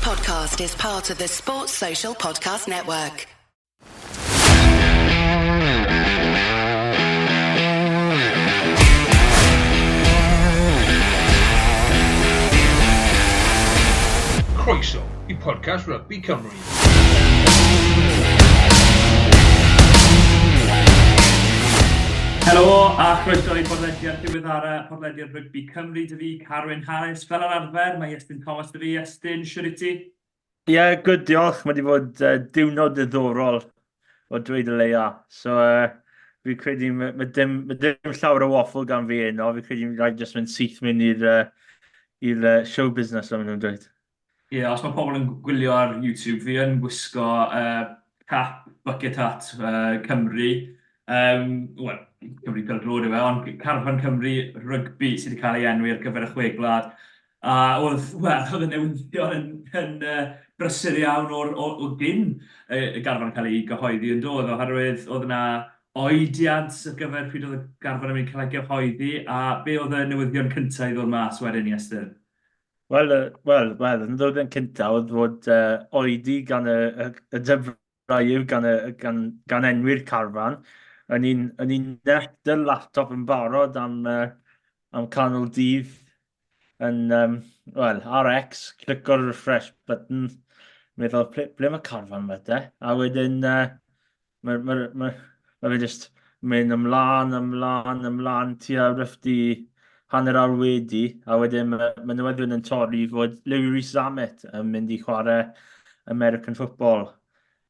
podcast is part of the Sports Social Podcast Network. Croeso i podcast Rugby Cymru. Helo a chroeso i podlediad diweddara podlediad Rygbi Cymru. Dy fi, Carwyn Harris. Fel yr arfer, mae Iestyn Thomas dy fi. Iestyn, siwr i ti? Ie, yeah, good, diolch. Mae wedi bod diwrnod diddorol o dweud y leia. So, fi credu, mae ma dim, ma dim llawer o waffle gan fi heno. Fi credu rhaid jyst mynd syth mynd i'r i'r show business, fel maen nhw'n dweud. Ie, yeah, os mae pobl yn gwylio ar YouTube, fi yn gwisgo cap bucket hat Cymru. Wel, Cymru pêl-droed yw e, ond carfan Cymru rygbi sydd wedi cael ei enwi ar gyfer y chwe gwlad. A oedd, wel, oedd y newyddion yn, yn brysur iawn o'r, o, o gyn y garfan cael ei gyhoeddi yn dod, oherwydd oedd yna oediad ar gyfer pryd oedd y garfan yn mynd cael ei gyhoeddi, a be oedd y newyddion cyntaf i ddod mas wedyn, Iestyn? Wel, wel, wel, yn ddod yn cyntaf oedd fod oedi gan y, y, y dyfrau gan, y, gan, gan enwi'r carfan. O'n i'n o'n i'n net y laptop yn barod am, am canol dydd yn, um, wel, ar X, clico'r refresh button, meddwl, ble, ble mae carfan yma te? A wedyn, Mae, mae, mae, mae fe jyst mynd ymlaen, ymlaen, ymlaen tua roughly hanner awr wedi, a wedyn mae, mae newyddion yn torri fod Louis Rees-Zammit yn mynd i chwarae American football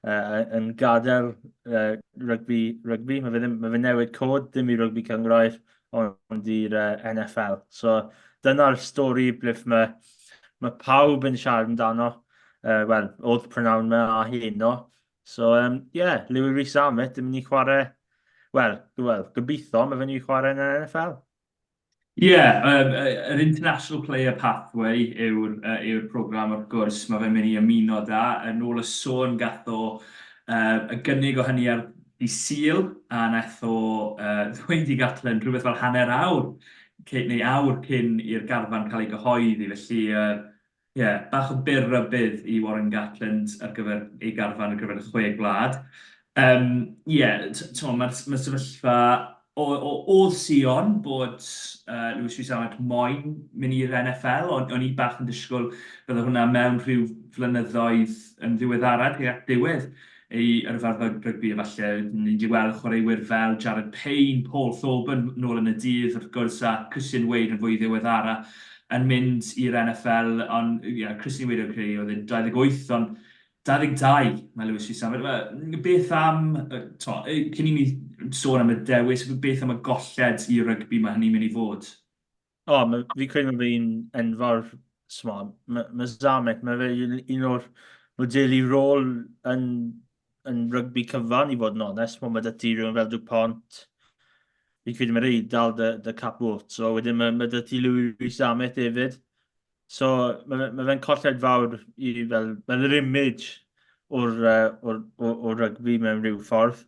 yn gadael rygbi, rygbi. Mae fe, ddim, mae fe newid cod, ddim i rygbi cynghrair, ond i'r NFL. So dyna'r stori ble mae, mae pawb yn siarad amdano. Wel, oedd prynawn yma a heno. So, um, yeah, Louis Rees-Zammit yn mynd i chwarae, wel, well, gobeithio, mae fe'n mynd i chwarae yn y NFL. Ie, yeah, um, yr International Player Pathway yw'r uh, yw program wrth gwrs, mae fe'n mynd i ymuno da. Yn ôl y sôn gath o uh, y gynnig o hynny ar di Sul, a nath o uh, ddweud i Gatland rhywbeth fel hanner awr, neu awr cyn i'r garfan cael ei gyhoeddi, felly uh, Ie, bach o byr rybudd i Warren Gatland ar gyfer ei garfan ar gyfer y chwe gwlad. Yym, ie, timod, mae'r ma sefyllfa... O, o, oedd Sion bod Lewis Rees-Zammit moyn mynd i'r NFL, ond o'n i bach yn disgwyl bydde hwnna mewn rhyw flynyddoedd yn ddiweddarach tuag at diwedd ei yrfa rygbi efallai. Ni wedi gweld chwaraewyr fel Jared Payne, Paul Thorburn nôl yn y dydd wrth gwrs a Christian Wade yn fwy ddiweddara yn mynd i'r NFL, ond ie, Christian Wade o'n credu oedd e'n 28, ond 22 mae Lewis Rees-Zammit. Beth am, to, cyn i ni sôn am y dewis, beth am y golled i rygbi mae hynny'n mynd i fod? O, ma, fi credu mae fe'n enfawr, smo, mae ma Zammit, mae fe un o'r modelu rôl yn, yn rygbi cyfan, i fod yn onest. Mae ma 'da ti rhywun fel Dupont, fi credu mae'r Eidal dy, dy Caput, so wedyn mae, mae 'da ti Louis Rees-Zammit hefyd. So mae, mae fe'n colled fawr i fel, fel yr image o'r, uh, o'r, or, or rygbi mewn rhyw ffordd.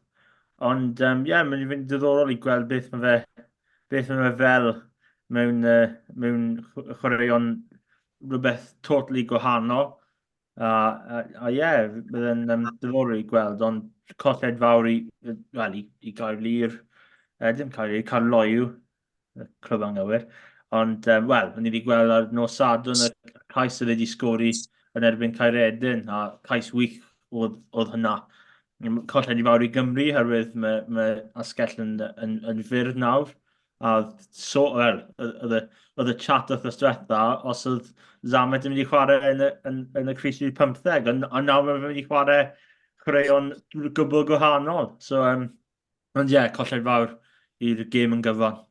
Ond ie, um, yeah, mae'n fynd diddorol i gweld beth mae fe, beth mae fe fel mewn, uh, mewn chwaraeon rhywbeth totally gwahanol. A, a, a ie, yeah, bydd yn um, diddorol i gweld, ond colled fawr i, well, i, i Gaerlŷr, dim Caerlŷr, Caerloyw, y clwb anghywir. Ond, um, wel, ni wedi gweld ar nos Sadwrn y cais oedd wedi sgori yn erbyn Caeredin, a cais wych oedd, oedd hynna. Colled i fawr i Gymru, herwydd mae, mae asgell yn, yn, yn fyr nawr. A so, wel, oedd y, oedd y chat wythnos diwetha, os oedd Zamet yn mynd i chwarae yn y, yn, yn y crys 15, ond a nawr mae'n mynd i chwarae chwaraeon gwbl gwahanol. So, um, Ond ie, colled fawr i'r gêm yn gyfan.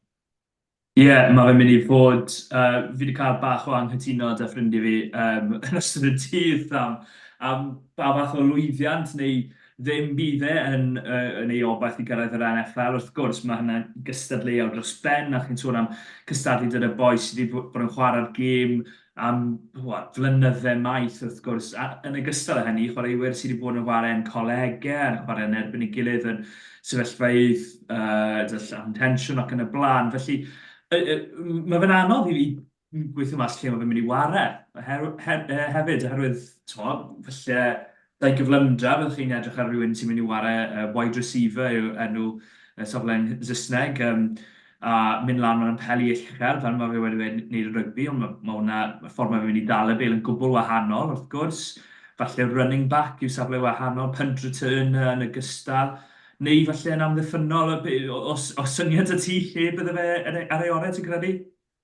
Ie, mae fe'n mynd i fod... Yy, fi 'di cael bach o anghytuno 'da ffrindiau fi yym yn ystod y dydd am am ba fath o lwyddiant neu ddim bydd e yn yy yn ei obaith i gyrraedd yr NFL. Wrth gwrs, mae hynna'n gystadleuol dros ben, a chi'n sôn am cystadlu gyda bois sydd 'di bod yn chwarae'r gêm am what, flynydde maith wrth gwrs, a yn ogystal â hynny, chwaraewyr sydd wedi bod yn chwarae yn colegau, yn chwarae yn erbyn ei gilydd yn sefyllfaoedd uh, llawn tensiwn ac yn y blaen. Felly, uh, uh, mae fe'n anodd i fi gweithio mas lle mae fe'n mynd i ware. her, her, hefyd, oherwydd, t'mo, falle da'i gyflymdra, byddwch chi'n edrych ar rhywun sy'n mynd i ware uh, wide receiver yw enw y safle yn Saesneg, um, a mynd lan mewn peli uchel, fel mae fe wedi wneud yn rygbi, ond mae, mae hwnna, y ffordd mae fe'n mynd i dal y bel yn gwbl wahanol, wrth gwrs. Falle running back yw safle wahanol, punt returner yn ogystal, neu falle yn amddiffynnol, os, os syniad y ti lle bydde fe ar ei orau, ti'n credu?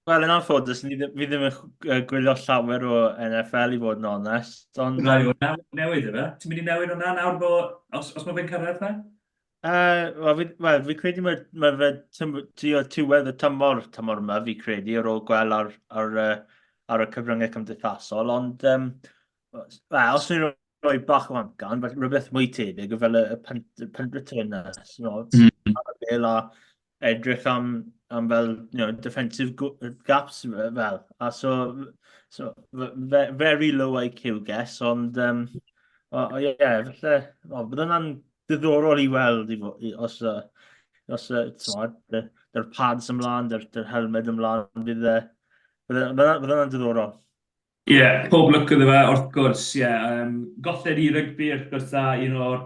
Wel, yn anffodus, ni ddim, fi ddim yn gwylio llawer o NFL i fod yn onest, ond... Rhaid hwnna newid, efe? Ti'n mynd i newid hwnna nawr bo, os, os mae fe'n cyrraedd na? Wel, fi, well, fi credu mae, mae fe tua tuedd y tymor, tymor yma, fi credu, ar ôl gweld ar, ar, ar y cyfryngau cymdeithasol, ond um, well, os ni'n rhoi bach o amcan, fel rhywbeth mwy tebyg, fel y, y punt, y punt returner, you know, ar y bel a edrych am, am fel, you know, defensive gaps fel. A so, so very low IQ guess, ond um, o, o, yeah, falle, o, bydd hwnna'n diddorol i weld i, i, os, uh, os uh, t'mod, dy'r pads ymlaen, dy'r, dy'r helmed ymlaen, bydd, bydd, bydd hwnna'n diddorol. Ie, yeah, pob lwc iddo fe, wrth gwrs, ie. Yeah. Um, golled i rygbi, wrth gwrs, a un o'r,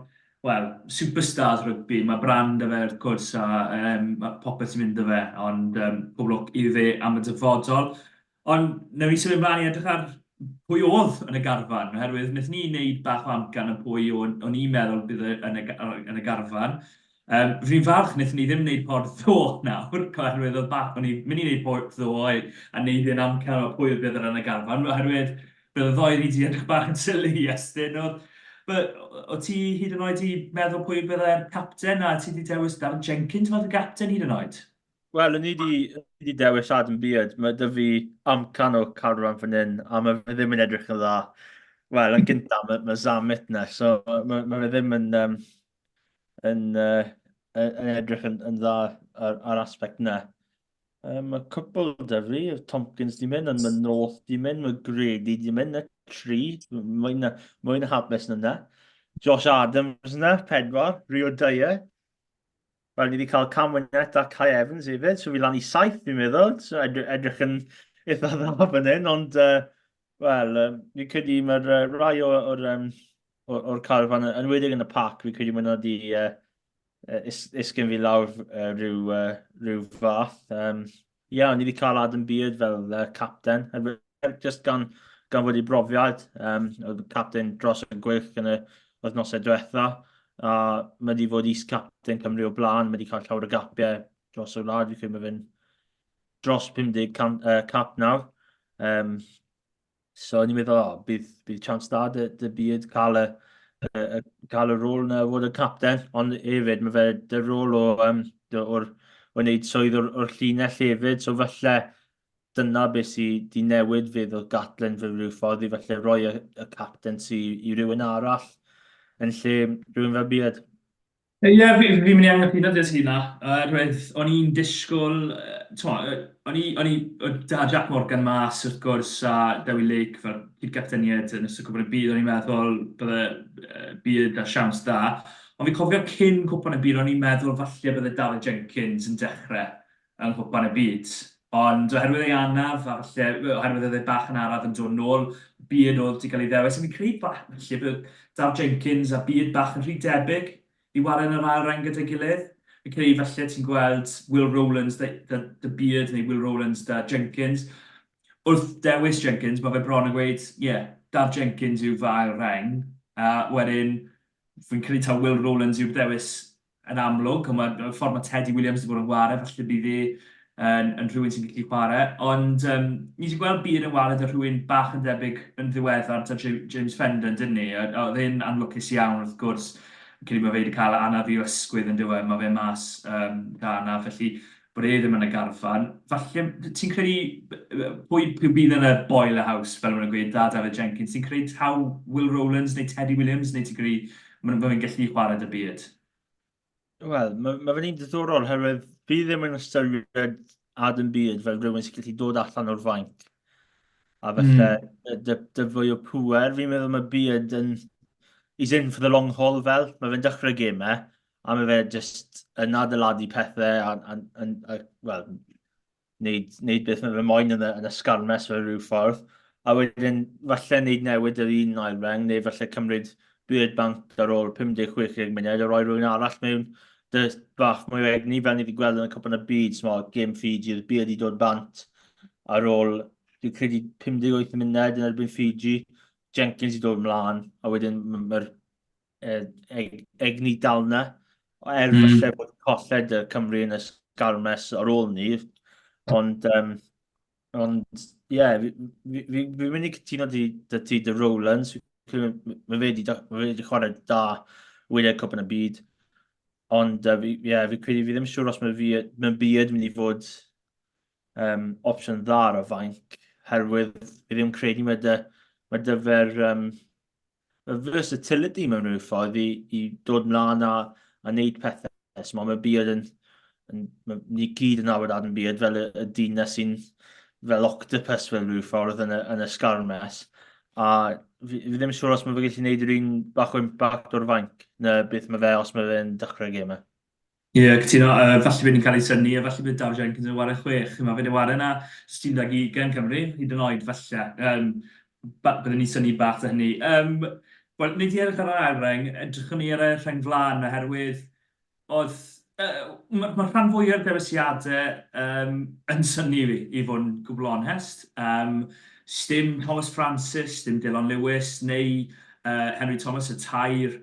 wel, superstars rygbi. Mae brand 'da fe, wrth gwrs, a um, mae popeth sy'n mynd 'da fe, ond um, pob lwc iddo fe am y dyfodol. Ond newn ni symud ymlaen i edrych ar pwy oedd yn y garfan, oherwydd wnaethon ni wneud bach o amcan am pwy o'n i'n meddwl bydd yn y, yn y garfan. Um, fi'n falch wnaethon ni ddim wneud pod ddo nawr, oherwydd oedd bach, o'n i'n mynd i wneud pod ddo a, a wneud un amcan o pwy oedd bydd yn y garfan, oherwydd bydd y ddoi ni wedi edrych bach yn silly, Iestyn. Oedd, o ti hyd yn oed i meddwl pwy byddai'r capten a ti wedi dewis Darren Jenkins fel y capten hyd yn oed? Wel, o'n i wedi dewis Adam Beard. Mae 'da fi amcan o carfan fan hyn, a mae fe ddim yn edrych yn dda. Wel, yn gyntaf, mae, mae Zammit na, so mae, mae fe ddim yn, um, yn, uh, yn edrych yn, yn dda ar, ar aspect na. Um, mae cwpl da fi, Tompkins di mynd, ond mae North di mynd, mae Grady di mynd, na tri, mwy na, mwy na hapus na na. Josh Adams na, pedwar, Rio Dyer. Wel, ni wedi cael Cam Winnett a Kai Evans hefyd, so fi lan i saith fi'n meddwl, so edrych, edrych yn eitha dda fan hyn, ond uh, wel, um, fi'n credu mae'r uh, rai o'r, or, um, or, or carfan, yn enwedig yn y pac, fi'n credu mae nhw wedi uh, is, isgyn fi lawr uh, rhyw, uh, rhyw fath. Um, Ie, yeah, ni wedi cael Adam Beard fel uh, capten, just gan, gan fod ei brofiad, um, oedd capten dros y gwych yn y wythnosau diwetha, a mae wedi fod is-capten Cymru o blaen, mae wedi cael llawer o gapiau dros y wlad, fi credu mae fe'n dros 50 can, uh, cap nawr. Um, so ni'n meddwl, oh, bydd, bydd chance da dy, dy byd cael y, y, y, cael y rôl na fod y capten, ond hefyd mae fe dy rôl o, um, dy, o'r, o wneud swydd o'r, or llinell hefyd, so falle dyna beth sydd wedi newid feddwl Gatland fe rhyw ffordd i falle rhoi y, y captaincy i rywun arall yn lle rhywun fel Beard. Ie, yeah, fi'n fi mynd i anghytuno gyda ti 'na, oherwydd o'n i'n disgwyl, t'mo', o'n i, o'n i, da Jack Morgan mas wrth gwrs a Dewi Lake fel cyd-gapteniaid yn ystod Cwpan y Byd, o'n i'n meddwl bydde Beard â siawns dda. Ond fi'n cofio cyn Cwpan y Byd, o'n i'n meddwl falle bydde Dafydd Jenkins yn dechrau yng Nghwpan y Byd. Ond oherwydd ei anaf, a falle oherwydd oedd e bach yn araf yn dod nôl, Beard oedd 'di cael ei ddewis. A fi'n credu falle bod Daf Jenkins a Beard bach yn rhy debyg i ware yn yr ail reng gyda'i gilydd. Fi'n credu falle ti'n gweld Will Rowlands 'da 'da 'da Beard neu Will Rowlands 'da Jenkins. Wrth dewis Jenkins, mae fe bron yn gweud, ie, Daf Jenkins yw fy ail reng, a wedyn fi'n credu taw Will Rowlands yw'r dewis yn amlwg, ond mae, y ffordd mae Teddy Williams wedi bod yn ware, falle bydd e yn, yn rhywun sy'n gallu chwarae. Ond um, ni wedi gweld Beard yn ware 'da rhywun bach yn debyg yn ddiweddar 'da James Fender, dyn ni? Oedd e'n anlwcus iawn, wrth gwrs. Fi'n credu mae fe wedi cael anaf i'w ysgwydd yn dyw e, mae fe mas um, 'da anaf, felly bod e ddim yn y garfan. Falle, ti'n credu, pwy, pwy bydd yn y boiler house, fel maen nhw'n gweud, 'da Dafydd Jenkins, ti'n credu taw Will Rowlands neu Teddy Williams, neu ti'n credu maen nhw'n gallu chwarae 'da Beard? Wel, mae, mae fe'n un diddorol, herwydd fi ddim yn ystyried Adam Beard fel rhywun sy'n gallu dod allan o'r fainc. A felly, mm. dy, dy fwy o pŵer, fi'n meddwl mae Beard yn... He's in for the long haul fel, mae fe'n dechrau gemau, a mae fe jyst yn adeiladu pethau a, a, a, a well, wneud, wneud beth mae fe moyn yn y, yn y sgarmes fel rhyw ffordd. A wedyn falle wneud newid yr un ail reng, neu falle cymryd Beard bant ar ôl 50-60 munud a rhoi rhywun arall mewn dy bach mwy o egni, fel ni wedi gweld yn y Cwpan y Byd, smo, gêm Fiji, oedd Beard i dod bant ar ôl, dwi'n credu, 58 munud yn erbyn Fiji, Jenkins i dod mlaen, a wedyn mae'r egni dal 'na. Er falle bod colled y Cymru yn y sgarmes ar ôl ni, ond um, ond ie, yeah, fi, fi, fi, fi mynd i cytuno di, dy ti dy Rowlands. Mae fe wedi, ma fe wedi chwarae da wyliau Cwpan y Byd. Ond uh, fi, yeah, fi credu fi ddim siŵr os mae fi, mae Beard mynd i fod um, opsiwn dda ar y fainc, herwydd fi ddim credu mae dy, mae dy fe'r um, y versatility mewn rhyw ffordd i, i dod mlaen a, a wneud pethau. So, mae Beard yn, yn, mae, ni gyd yn nabod Adam Beard fel y, y dyn na sy'n fel octopus fel rhyw ffordd yn y, yn y sgarmes. A fi, fi ddim yn siŵr os mae fe gallu gwneud yr un bach o impact o'r fainc na beth mae fe os mae fe'n dechrau gemau. Ie, yeah, cytuno. Falle bydd ni'n cael ei synnu, a falle bydd Daf Jenkins yn wario chwech. Mae fe'n wario na 11 Cymru, hyd yn oed, falle. Um, byddwn ni'n synnu bach da hynny. Um, Wel, nid i edrych ar yr ail reng, edrychwn ni ar y rheng flaen, oherwydd oedd... Uh, Mae'r ma rhan fwy o'r dewisiadau um, yn synnu fi, i fod yn gwbl onest. Um, sdim Thomas Francis, dim Dylan Lewis, neu uh, Henry Thomas, y tair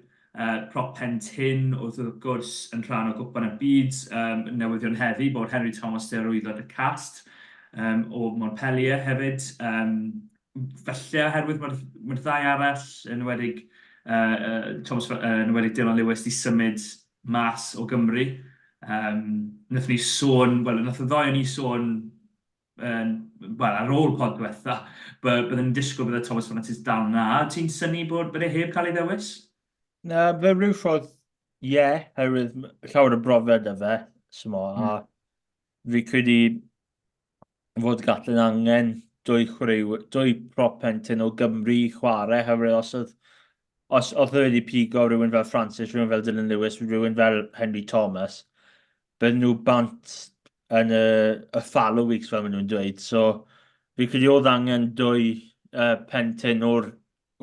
Prop pen tynn oedd wrth gwrs yn rhan o Gwpan y Byd, um, newyddion heddi bod Henry Thomas 'di arwyddo The Cast um, o Montpellier hefyd. Um, felly oherwydd mae'r mae ddau arall, yn enwedig uh, Thomas, yn enwedig Dylan Lewis, di symud mas o Gymru. Um, nath ni sôn, wel, nath y ddau o'n ni sôn yn, wel, ar ôl pod diwetha, byddwn ni'n disgwyl bydde Thomas Francis dal na. Ti'n synnu bod bydde heb cael ei ddewis? Na, fe rhyw ffordd, ie, yeah, herwydd llawer o brofiad da fe, smo, mm. a fi credu fod Gatlin angen dwy chwaraewyr, dwy prop pentyn o Gymru i chwarae, herwydd os oedd os oedd wedi pigo rhywun fel Francis, rhywun fel Dylan Lewis, rhywun fel Henry Thomas, bydden nhw bant yn y, y fallow weeks fel maen nhw'n dweud. So fi credu oedd angen dwy pentyn o'r,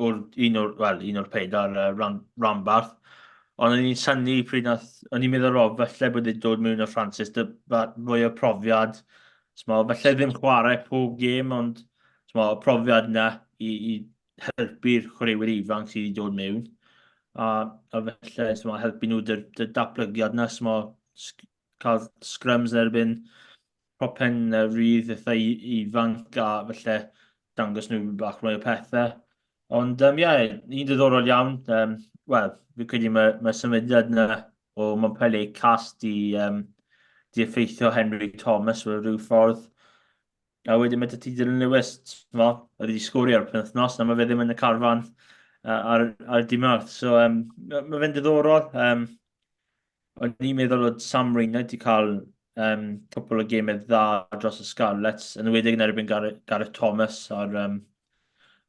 or, un o'r, well, un o'r pedair ran, ranbarth. Ond o'n i'n synnu pryd nath, o'n i'n meddwl o, falle bod wedi dod mewn o Francis, dy, fwy o profiad. Smo, falle ddim chwarae pob gêm, ond smo, y profiad yna i, i helpu'r chwaraewyr ifanc sydd wedi dod mewn. A, a felly, smo, helpu nhw dy'r dy datblygiad yna, smo, cael scrums yn erbyn propen rhydd eitha ifanc a felly dangos nhw bach mwy o pethau. Ond ie, um, yeah, un diddorol iawn. Um, Wel, fi credu mae, mae symudiad yna o Montpellier cast i, um, di effeithio Henry Thomas o rhyw ffordd. A wedyn mae 'da ti Dylan Lewis, t'mo, oedd wedi sgorio ar y penwythnos, na mae fe ddim yn y carfan ar, ar y Mawrth. So, um, mae fe'n diddorol. Um, o'n i'n meddwl oedd Sam Rayner wedi cael um, cwpl o gemau dda dros y Scarlets, yn enwedig yn erbyn Gareth, Gareth Thomas ar, um,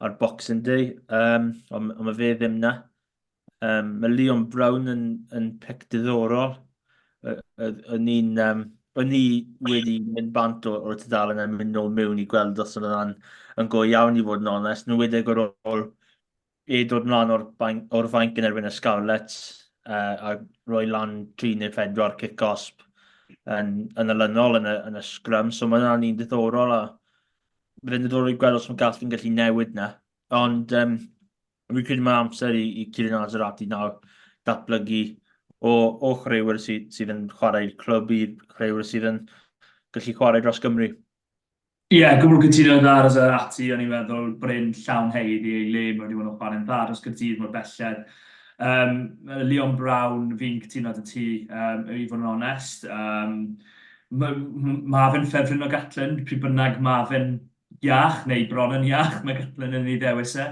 ar Boxing Day, um, ond on mae fe ddim na. Um, mae Leon Brown yn, yn pic diddorol. O'n i'n um, o'n i wedi mynd bant o'r tudalen a mynd nôl mewn i gweld os oedd hwnna'n yn go iawn i fod yn onest. Nhw wedi ar ôl e dod mlaen o'r, banc, or fainc yn erbyn y Scarlets uh, a rhoi lan 3 neu 4 cic gosb yn, yn olynol yn y, yn y scrum. So mae hwnna'n un diddorol a bydd yn diddorol i gweld os mae Gallu'n gallu newid na. Ond um, Fi'n credu mae amser i, i Kieran Azarati nawr datblygu o, o chwaraewyr sydd, sydd yn chwarae i'r clwb i chwaraewyr sydd yn gallu chwarae dros Gymru. Ie, yeah, gwbl cytuno dda ar Azarati, o'n i'n meddwl bod e'n llawn haeddu ei le, mae wedi bod yn chwarae'n dda dros Gaerdydd mor belled. Um, Leon Brown, fi'n cytuno dy ti, um, i fod yn onest. Um, mae ma fe'n ffefryn o Gatland, pryd bynnag mae fe'n iach, neu bron yn iach, mae Gatland yn ei ddewis e.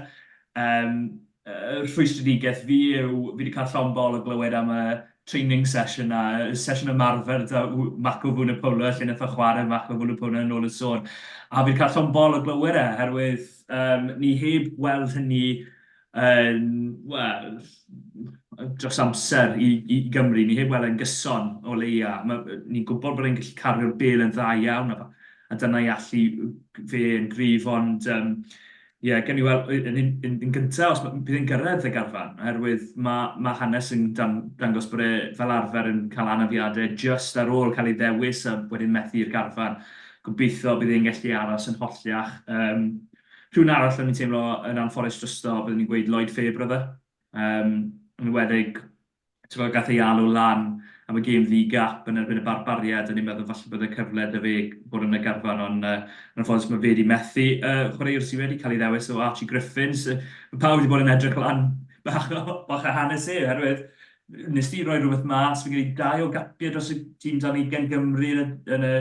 Um, uh, rhwystredigaeth fi yw, fi wedi cael llond bol o glywed am y training session a y sesiwn ymarfer da Mako Vunipola, lle nath o chwarae Mako Vunipola yn ôl y sôn. A fi wedi cael llond bol o glywed e, oherwydd um, ni heb weld hynny yn, wel, dros amser i, i Gymru. Ni heb weld e'n gyson o leia. Ni'n gwybod bod e'n gallu cario'r bêl yn dda iawn, a, a dyna i allu fe yn gryf, ond um, Ie, yeah, gen i weld, yn, yn, yn, yn gyntaf, os bydd e'n gyrraedd y garfan, oherwydd mae, mae hanes yn dan, dangos bod e fel arfer yn cael anafiadau just ar ôl cael ei ddewis a wedyn methu i'r garfan. Gobeithio bydd e'n gallu aros yn holliach. Um, rhywun arall o'n i'n teimlo yn anffodus drosto, byddwn i'n gweud Lloyd Fairbrother. Um, yn enwedig Ti'n gath ei alw lan am y gêm ddi-gap yn erbyn y Barbariaid, o'n i'n meddwl falle bod y cyfle 'da fe bod yn y garfan, ond uh, yn anffodus mae fe wedi methu. Uh, chwaraewr sydd wedi cael ei ddewis o Archie Griffins, uh, mae pawb wedi bod yn edrych lan bach o, bach o hanes e, oherwydd nes di roi rhywbeth mas, fi'n gwneud dau o gapiau dros y tîm dan ugain Gymru yn y, yn y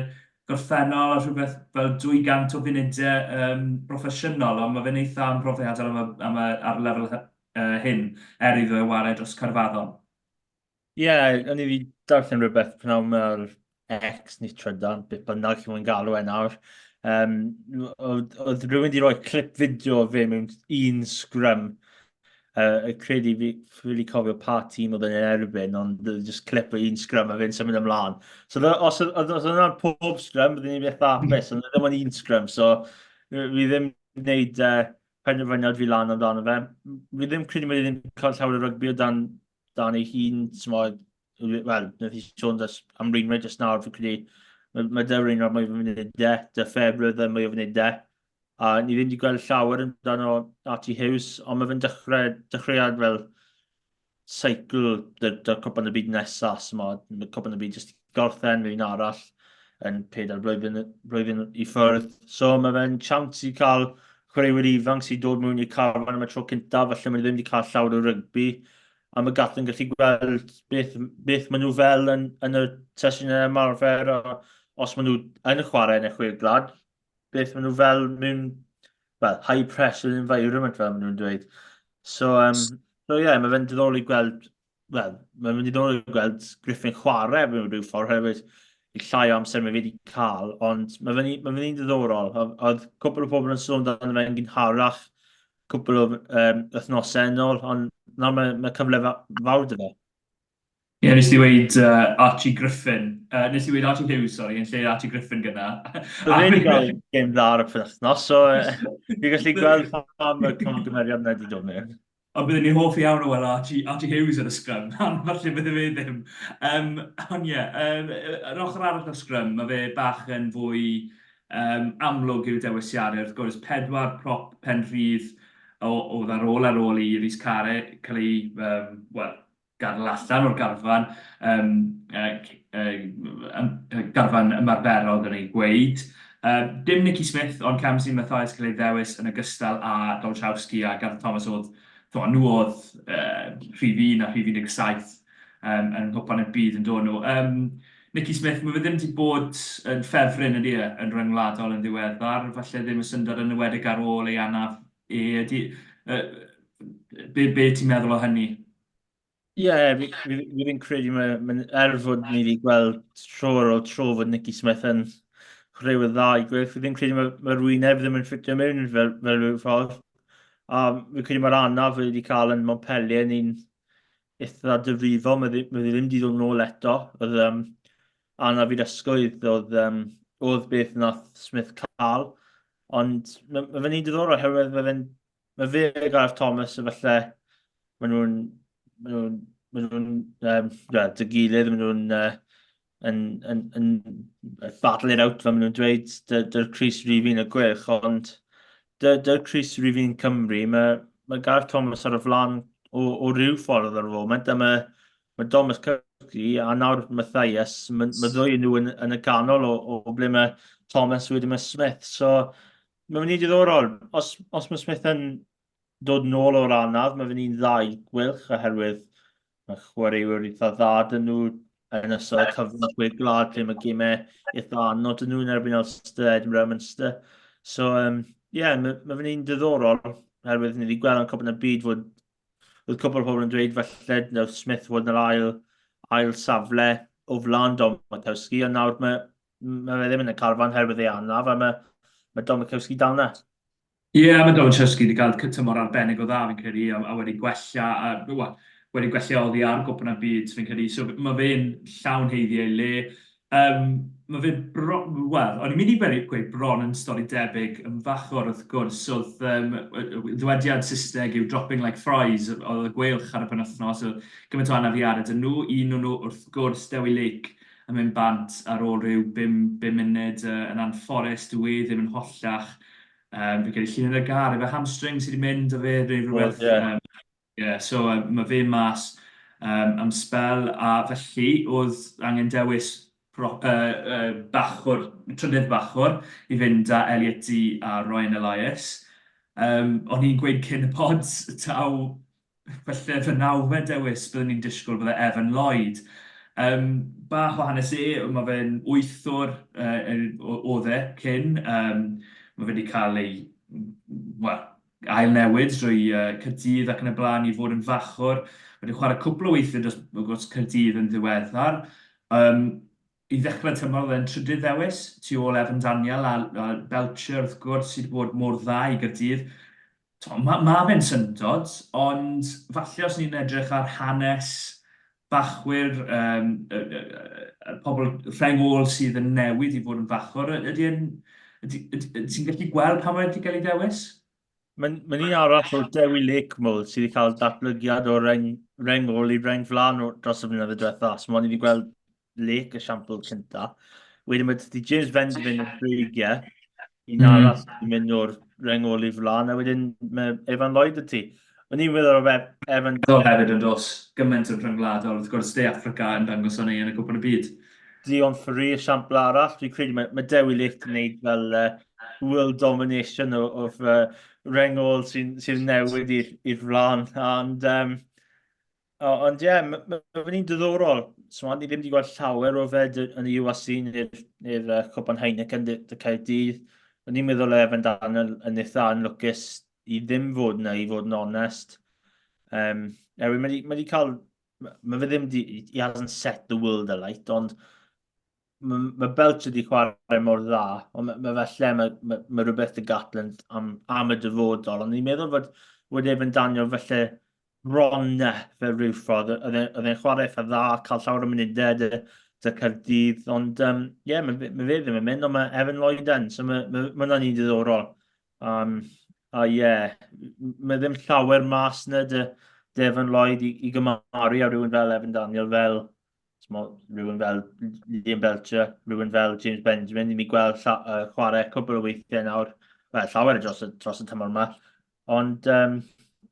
gorffennol a rhywbeth fel 200 o funudau um, broffesiynol, ond mae fe'n eitha amhrofiadol am y, am y, ar lefel hyn, er iddo e ware dros Caerfaddon. Ie, yeah, o'n i wedi darllen rhywbeth pnawn yma ar X neu Trydan, beth bynnag chi'n mwyn galw e nawr. Um, oedd rhywun wedi rhoi clip fideo o fe mewn un scrum. Uh, credu fi ffili cofio pa tîm oedd yn erbyn, ond just clip o un scrum a fe'n symud ymlaen. So os oedd yna'n pob scrum, byddwn ni'n beth hapus, ond ddim ond un scrum, so fi ddim wneud uh, penderfyniad fi lan amdano fe. Fi ddim credu mae ddim cael llawer o rygbi o dan, dan ei hun, t'mod, wel, wnaeth i sôn dros am Reinwright jyst nawr, fi'n credu, mae, mae dy Reinwright mwy o funudau, dy Fairbrother mwy o funudau, a ni ddim wedi gweld llawer amdano Archie Hughes, ond mae fe'n dechrau, dechreuad fel seicl dy'r Cwpan y Byd nesaf, so mae Cwpan y Byd jyst gorffen, mae un arall yn pedair blwyddyn, blwyddyn i ffwrdd. So mae fe'n siawns i cael chwaraewyr ifanc sy'n dod mewn i'r carfan am y tro cyntaf, falle maen nhw ddim wedi cael llawer o rygbi, a mae Gatland yn gallu gweld beth, beth maen nhw fel yn, yn y sesiynau ymarfer, a os maen nhw yn chwarae yn y chwe gwlad, beth maen nhw fel mewn, well, high pressure environment fel maen nhw'n dweud. So, um, so yeah, mae fe'n diddorol i gweld, well, mae'n mynd i diddorol i gweld Griffin chwarae mewn rhyw ffordd hefyd i llai o amser mae fe wedi cael, ond mae fe'n ma fe diddorol. Oedd cwpl o pobl yn sôn amdano fe'n gynharach, cwpl o um, wythnosau yn ôl, ond nawr mae, mae cyfle fawr 'da fe. Ie, yeah, nes i weud uh, Archie Griffin. Uh, nes i weud Archie Hughes, sorry, yn lle Archie Griffin gyna. Fe wedi cael gêm dda ar y penwythnos, so fi'n gallu gweld pam y camgymeriad yna wedi dod mewn. Ond byddwn ni'n hoff iawn o weld Archie, Archie Hughes yn y sgrym, ond falle bydde fe ddim. Um, ond ie, yeah, um, yr ochr arall o'r sgrym, mae fe bach yn fwy um, amlwg i'w dewisiadau. Wrth gwrs, pedwar prop pen rhydd oedd ar ôl ar ôl i Rhys Carre cael ei, um, well, gadael allan o'r garfan, um, uh, garfan ymarferol yn ei gweud. Uh, dim Nicky Smith, ond Kamsi Mathias cael ei ddewis yn ogystal â Domachowski a Gareth Thomas oedd, tho, nhw oedd uh, rhif 1 a rhif 17 um, yn nghwpan y byd yn dod nhw. Um, Nicky Smith, mae fe ddim wedi bod yn ffefryn ydy e, yn ryngwladol yn ddiweddar, falle ddim y syndod yn enwedig ar ôl ei anaf e. Ydy, uh, be, be ti'n meddwl o hynny? Ie, yeah, fi, fi, fi fi'n credu, mae, mae, er fod ni wedi gweld tro ar ôl tro fod Nicky Smith yn chwaraewyr dda i gweud, fi ddim credu mae'r mae wyneb ddim yn ffitio mewn fel, fel rhyw ffordd. A fi'n credu mae'r anaf wedi cael yn Montpellier yn un eitha difrifol, mae, mae ddim wedi dod nôl eto. Oedd um, anaf i'r ysgwydd oedd, um, oedd beth nath Smith cael. Ond mae, mae fe'n un diddorol oherwydd mae fe'n Mae fe a Gareth Thomas efallai, maen nhw'n, maen nhw'n, maen nhw'n, um, well, dy gilydd, maen nhw'n uh, yn, yn, yn battle it out, fel maen nhw'n dweud, dy'r Chris Rifin y gwych, ond dy'r Chris Rifin Cymru, mae, mae Gareth Thomas ar y flan o, o ryw ffordd ar y foment, a mae, mae Thomas Cyrci a nawr Matthias, mae, mae ddwy nhw yn, yn y canol o, o ble mae Thomas wedyn mae Smith, so Mae'n mynd i diddorol. Os, os mae Smith yn dod nôl o'r anaf, mae fe'n un dda i Gweilch oherwydd mae chwaraewyr eitha dda dyn nhw yn ystod y cyfnod chwe gwlad lle mae gemau eitha anodd dyn nhw yn erbyn Ulster, Edinburgh, Munster. So, um, yeah, mae, mae fe'n un diddorol oherwydd ni wedi gweld yn Cwpan y Byd fod oedd cwpl o pobl yn dweud falle nath Smith fod yn yr ail, ail safle o flaen Dom Makowski, ond nawr mae, mae fe ddim yn y carfan herwydd ei anaf, a mae, mae Dom Makowski dal 'na. Ie, yeah, mae Domachowski wedi cael tymor arbennig o dda, fi'n credu, a, a wedi gwella, a, well, wedi gwella oddi ar Gwpan y Byd, fi'n credu. So mae fe'n llawn haeddu ei le. Um, mae fe bro... Wel, o'n i'n mynd i gweud, gweud bron yn stori debyg yn fachor wrth gwrs. Oedd um, ddywediad Saesneg yw dropping like fries, oedd y gweilch ar y penwythnos, oedd gymaint o anafiadau dyn nhw. Un o'n nhw wrth gwrs, Dewi Lake, yn mynd bant ar ôl rhyw 5 munud uh, yn anffodus, dwi e ddim yn hollach. Um, fi'n credu llun yn y gar, efo hamstring sydd wedi mynd o fe, neu rhywbeth. Well, yeah. Um, yeah, so um, mae fe mas um, am spel, a felly oedd angen dewis pro, uh, uh, bachwr, trydydd bachwr, i fynd â Elliot Dee a Ryan Elias. Um, o'n i'n gweud cyn y pod, taw Falle fy nawfed dewis byddwn i'n disgwyl bydde Evan Lloyd. Um, bach o hanes e, mae fe'n wythwr uh, oedd e cyn. Um, mae fe wedi cael ei well, ail newid drwy uh, Caerdydd ac yn y blaen i fod yn fachwr. Mae wedi chwarae cwpl o weithiau dros, dros Caerdydd yn ddiweddar. Um, I ddechrau tymor oedd e'n trydydd ddewis, tu ôl Evan Daniel a, a Belcher wrth gwrs sydd wedi bod mor dda i Gaerdydd. Mae ma fe'n syndod, ond falle os ni'n edrych ar hanes bachwyr, um, y, y, y, pobl rheng ôl sydd yn newid i fod yn fachwr, ydy yn, ydy, ydy, ydy, ti'n gallu gweld pam mae wedi cael ei ddewis? Mae'n ma un arall o Dewi Lake Mold sydd wedi cael datblygiad o reng, reng ôl i reng flan dros y flynyddoedd diwetha. So mae'n wedi gweld Lake esiampl cynta. Wedyn mae ti James Benjamin o'r Dreigiau, un arall sy'n mynd o'r reng ôl i flan, a wedyn mae Evan Lloyd y ti. O'n i'n meddwl o Evan... Fel hefyd yn dos, gymaint o'r rhyngwladol, wrth gwrs, De Affrica yn dangos hynny yn y Cwpan y Byd. Dion Ferry, esiampl arall, dwi'n credu mae, mae Dewi Lake yn gwneud fel uh, world domination o, of uh, reng ôl sy'n sy newid i'r flan. And, um, ond ie, yeah, mae ma, ma fe'n un diddorol. So, ni ddim wedi gweld llawer o fe yn y URC neu'r neu uh, Cwpan Heineken dy, dy Caerdydd. O'n i'n meddwl Evan Daniel yn eitha anlwcus i ddim fod yna, i fod yn onest. Um, mae wedi ma cael... Mae fe ddim di... He hasn't set the world alight, ond mae, ma Belch wedi chwarae mor dda, ond mae, ma falle mae, mae, mae rhywbeth y Gatland am, am y dyfodol, ond ni'n meddwl fod, fod Evan Daniel falle bron na fel rhyw ffordd. Oedd e'n chwarae eitha dda, cael llawer o munudau dy, dy Caerdydd, ond ie, um, yeah, mae, mae fe ddim yn mynd, ond mae Evan Lloyd yn, so mae, mae, mae hwnna'n un diddorol. Um, a ie, yeah, mae ddim llawer mas na dy, dy Evan Lloyd i, i gymaru â rhywun fel Evan Daniel, fel rhywun fel Liam Belcher, rhywun fel James Benjamin, ni'n gweld lla, uh, chwarae cwbl o weithiau nawr, wel, llawer dros y, dros y tymor yma. Ond, um,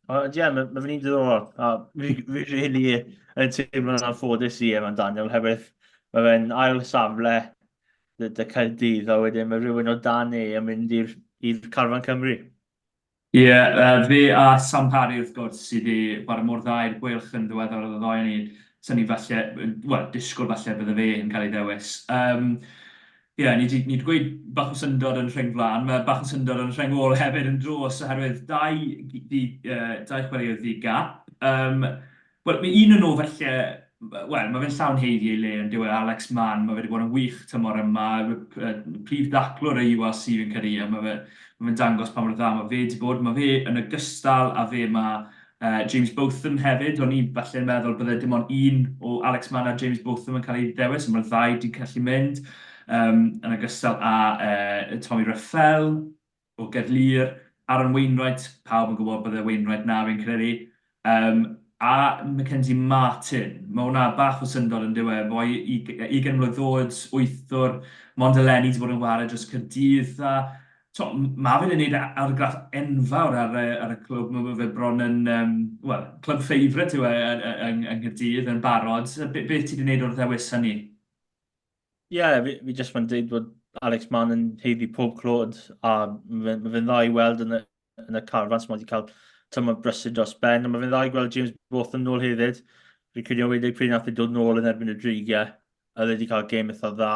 ond ie, yeah, mae ma fe'n un diddorol. A fi, fi really yn teimlo'n anffodus i Evan Daniel, hefyd mae fe'n ail safle dy, dy Caerdydd, a wedyn mae rhywun o dan e yn mynd i'r carfan Cymru. Ie, yeah, fe a Sam Parry wrth gwrs sydd wedi chwarae mor dda i'r Gweilch yn ddiweddar oedd y ddoi ni. Sy'n ni falle, wel, disgwyl falle bydde fe yn cael ei ddewis. Um, Ie, yeah, ni wedi ni gweud bach o syndod yn rheng flaen, mae bach o syndod yn rheng ôl hefyd yn dros oherwydd dau, di, uh, dau chwaraewr ddi gap. Um, Wel, mae un o nhw falle, wel, mae fe'n llawn haeddu ei le yn dyw e, Alex Mann, mae fe wedi bod yn wych tymor yma, prif daclwr y URC fi'n credu, a mae fe, mae fe'n dangos pa mor dda mae fe wedi bod. Mae fe yn ogystal â fe mae uh, James Botham hefyd, o'n i falle'n meddwl bydde dim ond un o Alex Mann a James Botham yn cael ei ddewis, ond mae'r ddau wedi gallu mynd, um, yn ogystal â uh, Tommy Ruffell, o Gaerlŷr, Aaron Wainwright, pawb yn gwybod bydde Wainwright 'na fi'n credu, yym a Mackenzie Martin. Mae hwnna bach o syndod yn dyw e, boi 20 mlwydd oed, wythwr, mond eleni 'di bod yn ware dros Caerdydd a t'o' ma' fe 'di neud argraff enfawr ar y ar y clwb, ma' fe bron yn yym wel club favourite yw e yn yng yng Nghaerdydd yn barod. Be beth ti 'di neud o'r ddewis hynny? Ie, yeah, fi, fi jyst mae'n dweud bod Alex Mann yn haeddu pob clod a mae fe'n ma fe dda i weld yn y, yn y carfan sy'n wedi cael tymor brysur dros ben, ond mae fe'n dda i gweld James Botham nôl hefyd. Fi'n credu o'n wedi pryd nath e dod nôl yn erbyn y Dreigiau, a oedd wedi cael gêm eitha dda.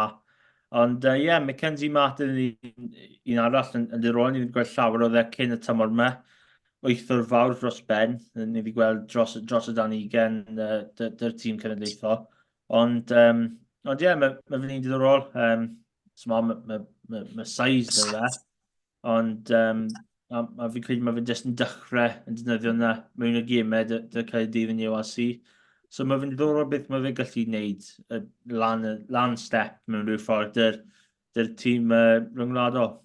Ond ie, uh, yeah, Mackenzie Martin yn un, un arall yn, yn diddorol, ni wedi gweld llawer o dde cyn y tymor yma. Wythwr fawr dros ben, ni wedi gweld dros, dros y dan ugen uh, dy'r tîm cenedlaethol. Ond, um, ond ie, yeah, mae ma fe'n un diddorol. Um, so mae ma, ma, ma size da fe. Ond um, a, a fi'n credu mae fe jyst yn dechrau yn defnyddio yna mewn y gemau dy, dy Caerdydd yn URC. So mae fe'n ddiddorol beth mae fe'n gallu gwneud lan, lan step mewn rhyw ffordd dy'r, dy'r tîm uh, rhyngwladol.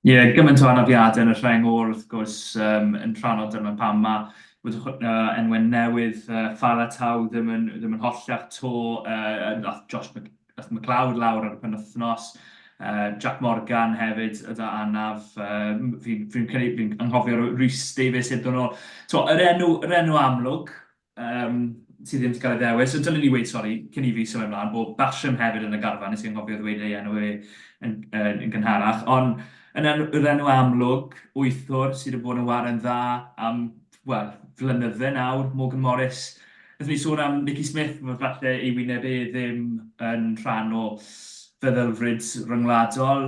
Ie, yeah, gymaint o anafiadau yn y rheng ôl wrth gwrs um, yn rhan o dyma pam mae wedi uh, enwau newydd uh, Faletau ddim yn, ddim yn holliach to, uh, nath Josh Mc, nath McLeod lawr ar y penwythnos, uh, Jack Morgan hefyd yda anaf, uh, fi'n fi fi, fi anghofio Rhys Davies hyd yn ôl. So, yr enw, yr enw amlwg, um, sydd ddim wedi cael ei ddewis. So, dylen ni weud, sori, cyn i fi symud ymlaen, bod Basham hefyd yn y garfan, nes i anghofio ddweud ei enw e yn, yn, yn gynharach. Ond yn enw, yr enw amlwg, wythwr sydd wedi bod yn waren dda am, wel, flynydde nawr, Morgan Morris. Wnaethon ni sôn am Nicky Smith, mae falle ei wyneb e ddim yn rhan o feddylfryd ryngwladol.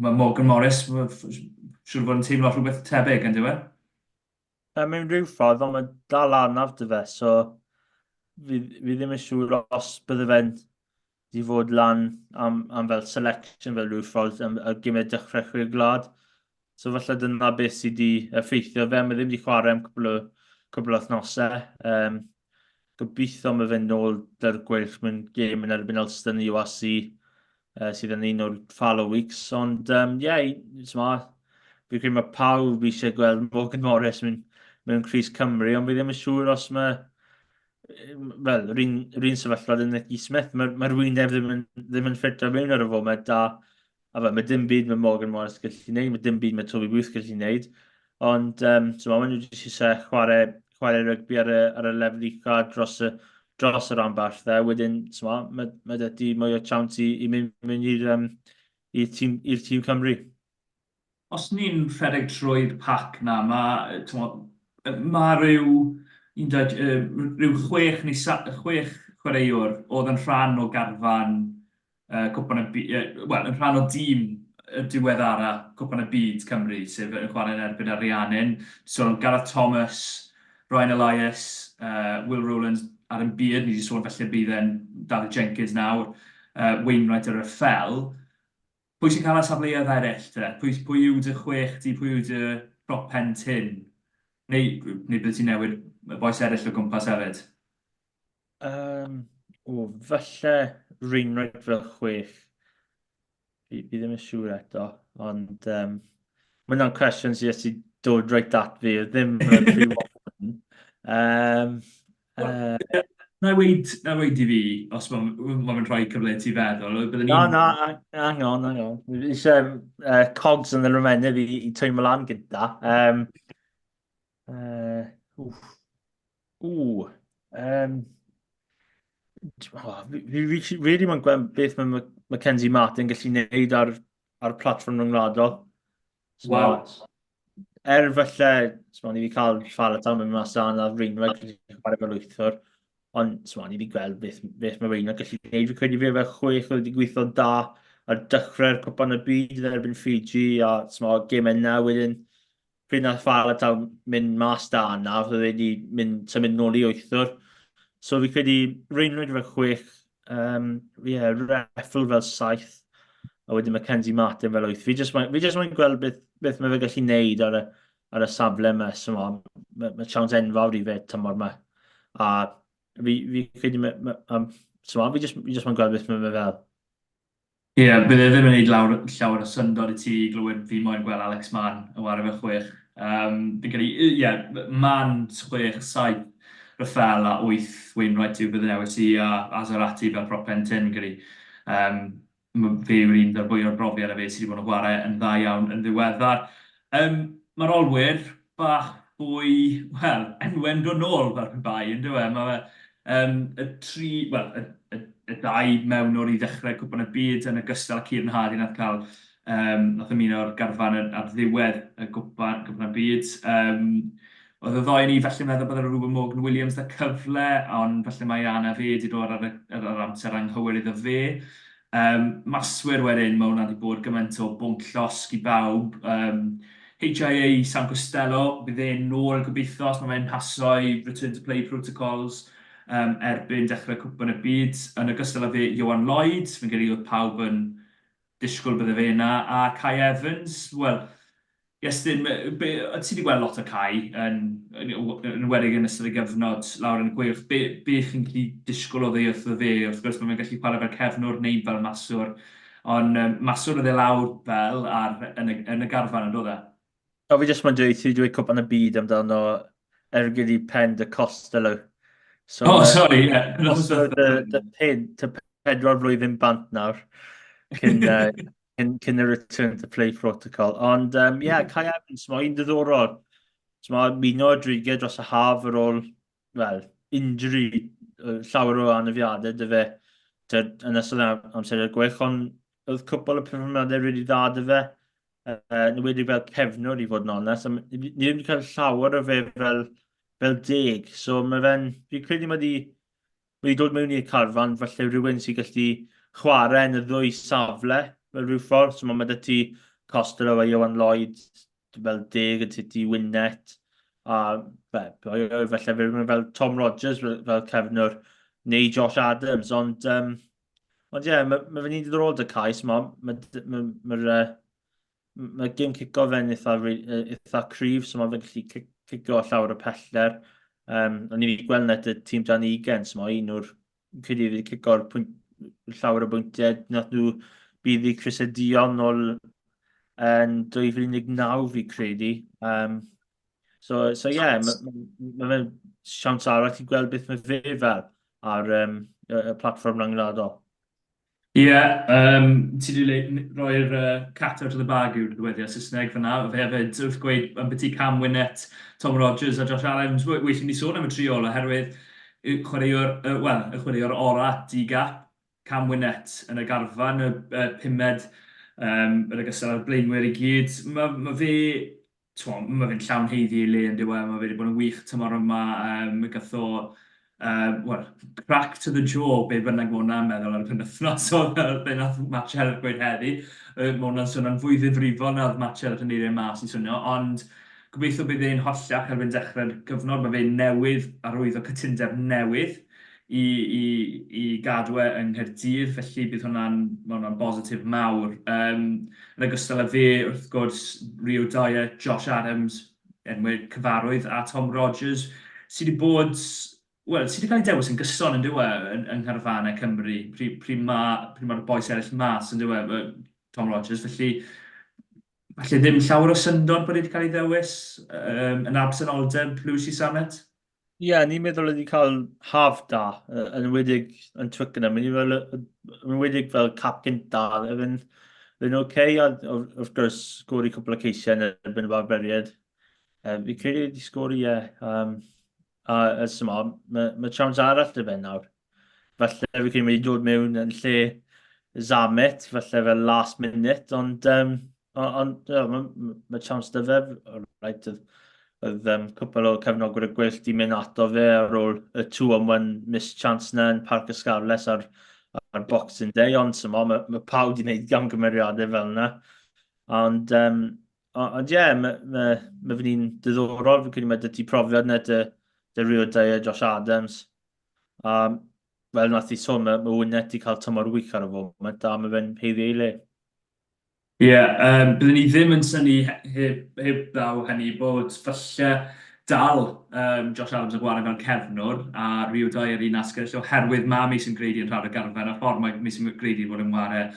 Mae Morgan Morris, siŵr fod yn teimlo rhywbeth tebyg, yn dyw e? Mewn rhyw ffordd, ond mae dal anaf dy fe, so fi, fi ddim yn siŵr os bydde fe'n di fod lan am, am fel selection fel rhyw ffordd am, ar gymryd dechrau chwe gwlad. So falle dyna beth sydd wedi effeithio fe, mae ddim wedi chwarae am cwbl o, cwbl o wythnosau. Um, gobeithio mae fe'n nôl dy'r gweilch mewn gêm yn erbyn Ulster yn y URC, uh, sydd yn un o'r fallow weeks. Ond, um, ie, yeah, fi credu mae pawb eisiau gweld Morgan Morris mewn, mewn Cris Cymru, ond fi ddim yn siŵr os mae fel, yr un, yr un sefyllfa yn Nicky Smith, mae'r mae wyneb ddim yn, ddim yn ffitio mewn ar y foment, a A fel, mae dim byd mae Morgan Morris gallu gwneud, mae dim byd mae Toby Booth gallu gwneud. Ond, um, so maen nhw jyst eisiau chwarae, chwarae rygbi ar y, ar y lefel ucha dros y, dros y rhanbarth dde. Wedyn, so ma, mae, mae dy ti mwy o chance i, i mynd, mynd i'r um, i'r tîm, i'r tîm Cymru. Os ni'n rhedeg trwy'r pac 'na, ma' t'mod, ma' ryw un dau yy ryw chwech neu sa- chwech chwaraewr oedd yn rhan o garfan yy Cwpan y By- yy wel, yn rhan o dîm y diweddara Cwpan y Byd Cymru, sef yn chwarae yn erbyn Ariannin. So Gareth Thomas, Ryan Elias, yy Will Rowlands, Aaron Beard, ni 'di sôn falle bydd e'n Dafydd Jenkins nawr, yy Wainwright a Reffell. Pwy sy'n cael y safleoedd eraill te? Pwy, pwy yw dy chwech di, pwy yw dy prop pen tynn? Neu, neu bydde ti'n newid y bois eraill o gwmpas hefyd? Um, o, falle Wainwright fel chwech. Fi, fi ddim yn siŵr eto, ond um, mae hwnna'n cwestiwn sydd wedi dod reit at fi, ddim yn rhy um, uh, Na i weid, na i weid i fi, os mae'n ma fe'n rhoi cyfle i ti feddwl, bydden ni'n... Na, na, hang on, hang on. Eisiau uh, cogs yn yr ymennydd i, i twymo lan gyda. Um, uh, wff. Ww. Um, oh, fi, fi, fi really mae'n gweld beth mae Mackenzie Martin gallu gwneud ar, ar platfform rhyngwladol. So, Waw. Er falle, sma, ni wedi cael Faletau mynd mas dan a Reinweg gallu chwarae fel wythwr, ond sma, ni wedi gweld beth, beth mae Reinweg gallu gwneud. Fi'n credu fe fel chwech oedd wedi gweithio da ar dechrau'r Cwpan y Byd yn erbyn Fiji a sma, gemau yna wedyn pryd nath Faletau mynd mas da yna, oedd wedi mynd, symud nôl i wythwr. So fi credu Reinweg fel chwech, Um, yeah, Reffel fel saith, a wedyn Mackenzie Martin fel wyth. Fi jyst fi jyst moyn gweld beth, beth mae fe gallu neud ar y, ar y safle yma. So, mae, mae siawns enfawr i fe tymor yma. A fi, fi credu, ma, ma, um, so, fi jyst, fi jyst moyn gweld beth mae fe fel. Ie, yeah, bydd e ddim yn neud lawr, llawer o syndod i ti glywed fi moyn gweld Alex Mann yn ware fel chwech. Um, fi'n credu, ie, yeah, Mann chwech, saith, Raffael a wyth Wainwright yw fy newis i a Azarati fel prop pen tynn, fi'n credu. Um, fe yw'r un 'da'r fwy o'r brofiad a fe sydd wedi bod yn chwarae yn dda iawn yn ddiweddar. Um, Mae'r olwyr bach fwy, wel, enwau'n dod nôl fel pe bai, yn dyw e? Mae um, y tri, wel, y, y, y dau mewnwr i ddechrau Cwpan y Byd yn ogystal â Kieran Hardy nath cael, um, nath ymuno'r garfan ar ddiwedd y Gwpan, Cwpan y Byd. Um, Oedd y ddou o ni falle'n meddwl bydde Reuben Morgan Williams 'da cyfle, ond falle mai anaf e 'di dod ar y, ar yr amser anghywir iddo fe. Um, maswyr wedyn, mae hwnna 'di bod gymaint o bwnc llosg i bawb. Um, HIA Sam Costello, bydd e'n nôl gobeithio os mae fe'n paso i return to play protocols um, erbyn dechrau Cwpan y Byd. Yn ogystal â fe, Ioan Lloyd, fi'n credu oedd pawb yn disgwyl bydde fe yna, a Kai Evans, wel, Iestyn, be, ti wedi gweld lot o Kai yn, yn, yn enwedig yn ystod y gyfnod lawr yn y Gweilch. Be, be chi'n gallu disgwyl oddi wrtho fe? Wrth gwrs, mae fe'n gallu chwarae fel cefnwr neu fel maswr, ond um, maswr oedd e lawr fel ar, yn, y, yn y garfan yn dod e? O, fi jyst moyn dweud, ti wedi dweud Cwpan y Byd amdano ergyd i pen dy Costello. So, oh, sorry, yeah. So, dy, dy, pen, dy pedwar flwyddyn bant nawr, cyn, uh, cyn, cyn y return to play protocol. Ond, um, yeah, Kai Evans, mae un diddorol. So, mae muno drigau dros y haf ar ôl, well, injury, llawer o anafiadau dy fe yn ystod amser i'r gwych, ond oedd cwpl o perfformiadau really dda dy fe. Yn enwedig fel cefnwr i fod yn onest. A ni ddim wedi cael llawer o fe fel, fel deg. So mae fe'n, fi'n credu mae wedi, mae wedi dod mewn i'r carfan, falle rhywun sy'n gallu chwarae yn y ddwy safle fel rhyw ffordd. So mae 'da ti Costello a Ioan Lloyd fel deg, y ti Winnett, a fe, falle fe rhywun fel Tom Rogers fel, fel cefnwr, neu Josh Adams, ond um, Ond ie, yeah, mae ma fe'n un diddorol dy cais, mae ma, ma, ma, ma, ma gêm cico fe'n eitha, eitha cryf, so mae fe'n gallu cico llawer o pellter. Um, o'n i wedi gweld net y tîm dan ugen, so mae un o'r credu wedi cico'r pwynt, llawer o bwyntiau. Nath nhw bydd i Chris Edion nôl yn 2019 fi credu. Um, So, so yeah, mae ma, ma fe'n siawns arall i gweld beth mae fe fel ar um, y, y platfform rhyngwladol. Ie, yeah, um, ti wedi rhoi'r uh, cat out of the bag yw'r ddywediad Saesneg fyna. Fe hefyd wrth gweud am byti Cam Winnett, Tom Rogers a Josh Adams, well i ni sôn am y tri ola oherwydd y chwaraewr, uh, wel, y chwaraewr ora di-gap, Cam Winnett yn y garfan, y, y pumed um, yn ogystal â'r blaenwyr i gyd. Mae ma fe t'mo', ma' fe'n llawn haeddu ei le yndyw e? Ma' fe 'di bod yn wych tymor yma, yym gath o yy wel, crack to the jaw, be bynnag ma' hwnna'n meddwl ar y penwythnos o be nath Matt Sherratt gweud heddi. Yy ma' hwnna'n swnio'n fwy ddifrifol na o'dd Matt Sherratt yn neud e mas i swnio, ond gobeithio bydd e'n holliach erbyn dechrau'r gyfnod. Ma' fe newydd arwyddo cytundeb newydd i i i gadw e yng Nghaerdydd, felly bydd hwnna'n, ma' hwnna'n bositif mawr. Yym, yn ogystal â fe, wrth gwrs, Rio Dyer, Josh Adams, enwau cyfarwydd, a Tom Rogers, sy 'di bod, wel, sy 'di cael ei dewis yn gyson yn dyw e, yn yng ngharfanau Cymru, pryd pryd ma' pryd ma'r bois eraill mas yn dyw e, Tom Rogers, felly falle ddim llawer o syndod bod e 'di cael ei ddewis yym yn absenoldeb Louis Samet. Ie, yeah, ni'n meddwl wedi cael haf da, yn enwedig yn Twickenham. Yn enwedig fel cap gynta, oedd yn oce, okay, a wrth gwrs, sgori cwpl o ceisiau yn erbyn y Barbariaid. Um, fi credu wedi sgori, ie. Yeah. Um, a ers yma, mae ma chance arall dy fe nawr. Falle fi credu wedi dod mewn yn lle Zamet, falle fel last minute, ond um, Ond ie, mae ma chance 'da fe. Right, oedd, oedd um, cwpl o cefnogwyr y Gweilch 'di mynd ato fe ar ôl y 2-on-1 missed chance na yn Parc y Scarlets ar, ar Boxing Day, ond symo, mae, mae pawb 'di gwneud gamgymeriadau fel yna. Ond, um, ond ie, yeah, mae, mae, mae fe'n un diddorol, fi'n credu mae 'da ti profiad na dy, dy Rio Dyer, Josh Adams. A fel nath i sôn, mae, mae Wynette 'di cael tymor wych ar y foment, a mae fe'n haeddu ei le. Ie, yym, byddwn i ddim yn synnu heb, heb ddaw hynny bod falle dal yym, Josh Adams yn chwarae fel cefnwr a Rio Dyer ar un asgell oherwydd mae Mason Grady yn rhan o'r garfan a'r ffordd mae Mason Grady wedi bod yn chwarae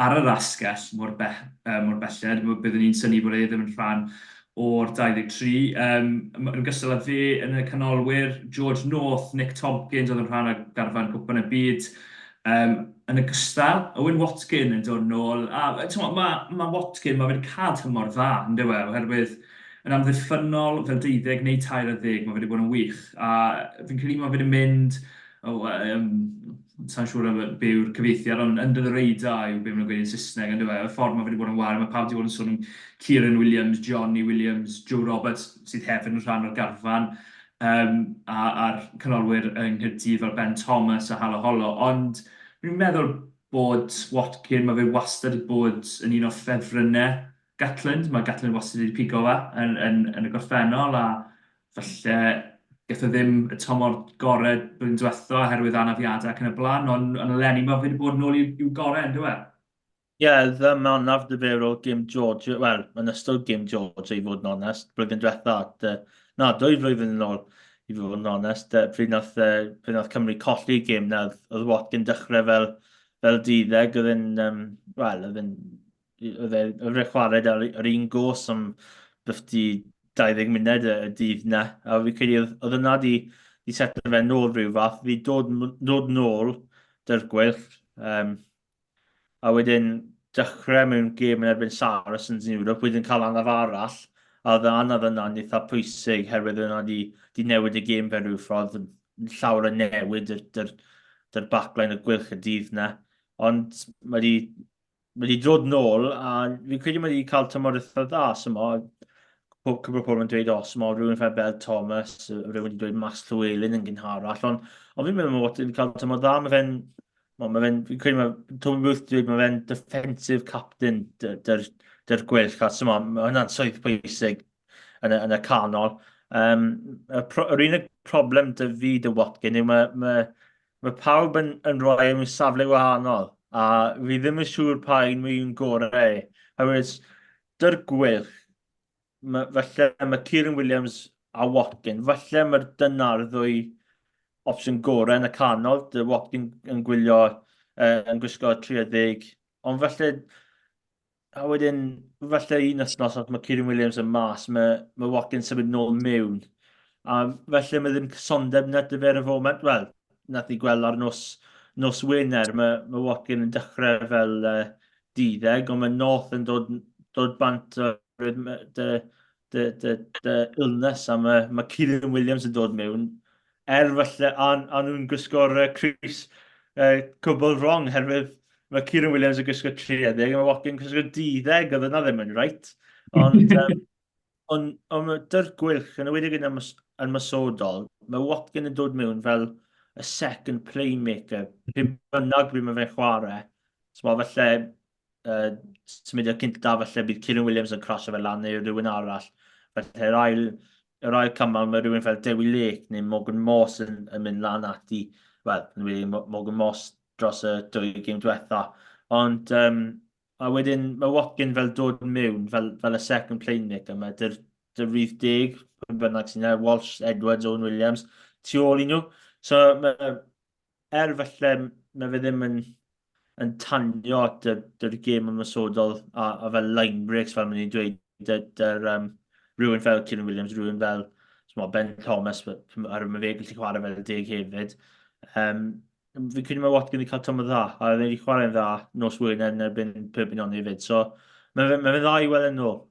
ar yr asgell mor, be uh, mor belled, byddwn i'n synnu bod e ddim yn rhan o'r 23. Um, yn ogystal â fe yn y canolwyr, George North, Nick Tompkins oedd yn rhan o'r garfan Cwpan y Byd. Um, yn ogystal, Owen Watkin yn dod nôl. A mae ma, ma Watkin, mae wedi cael tymor dda, yn dyw e, oherwydd yn amddiffynnol fel deuddeg neu 13, mae wedi bod yn wych. A fi'n credu mae wedi mynd, oh, um, sa'n siŵr am be yw'r cyfieithiad, ond under the radar yw be maen nhw'n gweud yn Saesneg, yn dyw e? Y ffordd mae wedi bod yn ware, mae pawb wedi bod yn sôn am Kieran Williams, Johnny Williams, Joe Roberts, sydd hefyd yn rhan o'r garfan, um, a, a'r canolwyr yng Nghaerdydd fel Ben Thomas a Halaholo, ond fi'n meddwl bod Watkin, mae fe wastad wedi bod yn un o ffefrynnau Gatland, mae Gatland wastad wedi pigo fe yn, yn, yn y gorffennol, a falle gath o ddim y tymor gorau blwyddyn diwetha oherwydd anafiadau ac yn y blaen, ond yn eleni mae fe wedi bod yn ôl i'w gorau, yn dyw e? Ie, yeah, ddim anaf dy fe ar ôl gêm Georgia, wel, yn ystod gêm Georgia i fod yn onest, blwyddyn diwetha, dy, na, dwy flwyddyn yn ôl i fod yn onest, pryd nath, pryd nath Cymru colli gêm na, oedd Watkin dechrau fel, fel duddeg, oedd e'n, um, wel, oedd e'n, oedd e'n chwarae ar yr un gos am bythdi 20 munud y, y dydd na, a fi credu oedd, oedd yna di, di setlo fe nôl rhyw fath, fi dod, dod nôl dy'r gweilch, um, a wedyn dechrau mewn gêm yn erbyn Saracens yn Ewrop, wedyn cael anaf arall, a oedd y anaf yna'n eitha pwysig, herwydd yna di, di newid y gêm fe rhyw ffordd, llawer o newid dy'r, dy'r, dy'r backline y gweilch y dydd na. Ond mae di, mae di dod nôl, a fi'n credu mae di cael tymor eitha dda, so mo, cwbl o pobl yn dweud, os mae rhywun fel Bel Thomas, rhywun wedi dweud Max Llewellyn yn gynharach, ond, ond fi'n meddwl bod wedi cael tymor dda, mae fe'n Wel, mae fe'n, fi'n credu mae Toby Booth wedi dweud mae fe'n defensive captain dy'r dy'r Gweilch, a so mae hwnna'n swydd pwysig yn y, yn y canol. Um, y pro, yr unig problem dy fi dy Watkin yw mae, mae, mae pawb yn, yn rhoi e mewn safle wahanol, a fi ddim yn siŵr pa un mae'n gorau. Oherwydd, dy'r Gweilch, ma, falle mae Kieran Williams a Watkin, falle mae'r dyna'r ddwy opsiwn gorau yn y canol, dy Watkin yn gwylio, uh, yn gwisgo 30, ond falle, a wedyn, falle un wythnos os mae Kieran Williams yn mas, mae, mae Watkin symud nôl mewn. A falle mae ddim cysondeb na dy fe ar y foment, wel, nath ni gweld ar nos, nos Wener, mae, mae Watkin yn dechrau fel uh, duddeg, ond mae North yn dod, dod bant dy, dy, dy, dy illness a mae, mae Kieran Williams yn dod mewn. Er falle, a, a nhw'n gwisgo'r uh, crys uh, cwbl wrong, herwydd mae Kieran Williams yn gwisgo 30 a mae Watkin yn gwisgo 12, oedd yna ddim yn right. Ond, um, ond, ond dy'r gweilch, yn ewedig yn, ymos, yn ymosodol, mae Watkin yn dod mewn fel y second playmaker, pe bynnag pryd mae fe'n chwarae. So, falle uh, symudiad cynta, falle bydd Kieran Williams yn crasio fe lan neu rhywun arall. Felly yr ail, yr ail cymal mae rhywun fel Dewi Lake neu Morgan Moss yn, yn mynd lan ati, wel, yn wedi Morgan Moss dros y dwy gêm diwetha. Ond, um, a wedyn mae Watkin fel dod mewn fel, fel y second playmaker, mae dy'r dy rhif deg, pwy bynnag sy'n e, Walsh, Edwards, Owen Williams, tu ôl i nhw. So, mae, er falle mae fe ddim yn, yn tanio at y, dy'r gêm ymosodol a, a fel line breaks fel maen nhw'n dweud, dy'r um, rhywun fel Kieran Williams, rhywun fel smo, Ben Thomas, ar mae fe gallu chwarae fel deg hefyd. Um, fi'n credu mae Watkin wedi cael tymor dda, a fe wedi chwarae'n dda nos Wener yn erbyn Perpignan hefyd, so mae fe, mae fe dda i weld yn ôl.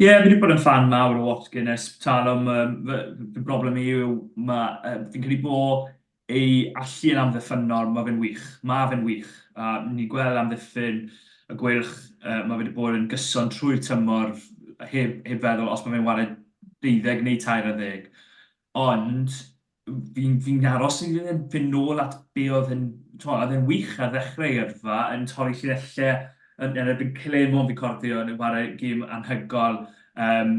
Ie, yeah, fi wedi bod yn fan mawr o Watkin ers talwm. Um, fy, fy broblem i yw, ma, uh, fi'n credu bod ei allu yn amddiffynnol, mae fe'n wych. Mae fe'n wych. A ni'n gweld amddiffyn y gweilch, uh, mae fe wedi bod yn gyson trwy'r tymor, heb, heb feddwl os mae fe'n wario 12 neu 13. Ond fi'n fi aros yn fynd nôl at be oedd yn, t'mod, oedd e'n wych ar ddechrau ei yrfa, yn torri llinellau yn, yn erbyn Clermont fi'n cofio yn chwarae gêm anhygoel um,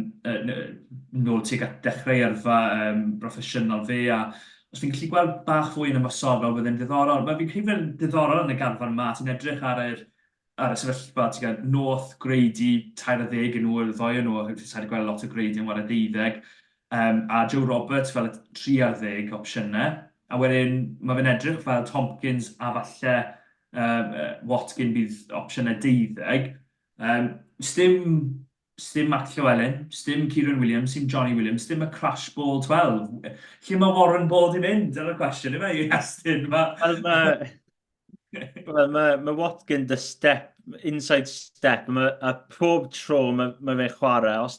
nôl tuag at dechrau ei yrfa um, broffesiynol fe, a os fi'n gallu gweld bach fwy yn ymosodol, bydd e'n ddiddorol. Mae fi'n credu fe'n ddiddorol yn y garfan yma, ti'n edrych ar yr ar y sefyllfa, ti'n gael North, Grady, 13 yn nhw, y ddoi yn nhw, sa i 'di gweld lot o Grady yn chwarae deuddeg, um, a Joe Roberts fel y 3 ar ddeg opsiynau. A wedyn mae fe'n edrych fel Tompkins a falle um, Watkin bydd opsiynau deuddeg. Um, sdim, sdim Matt Llewellyn, sdim Kieran Williams, sdim Johnny Williams, sdim y Crash Ball 12. Lle mae Warren Ball di mynd? Dyna'r cwestiwn, yma i Estyn. Wel, mae, Wel, mae, mae Watkin dy step, inside step, mae, a pob tro mae, mae fe'n chwarae, os,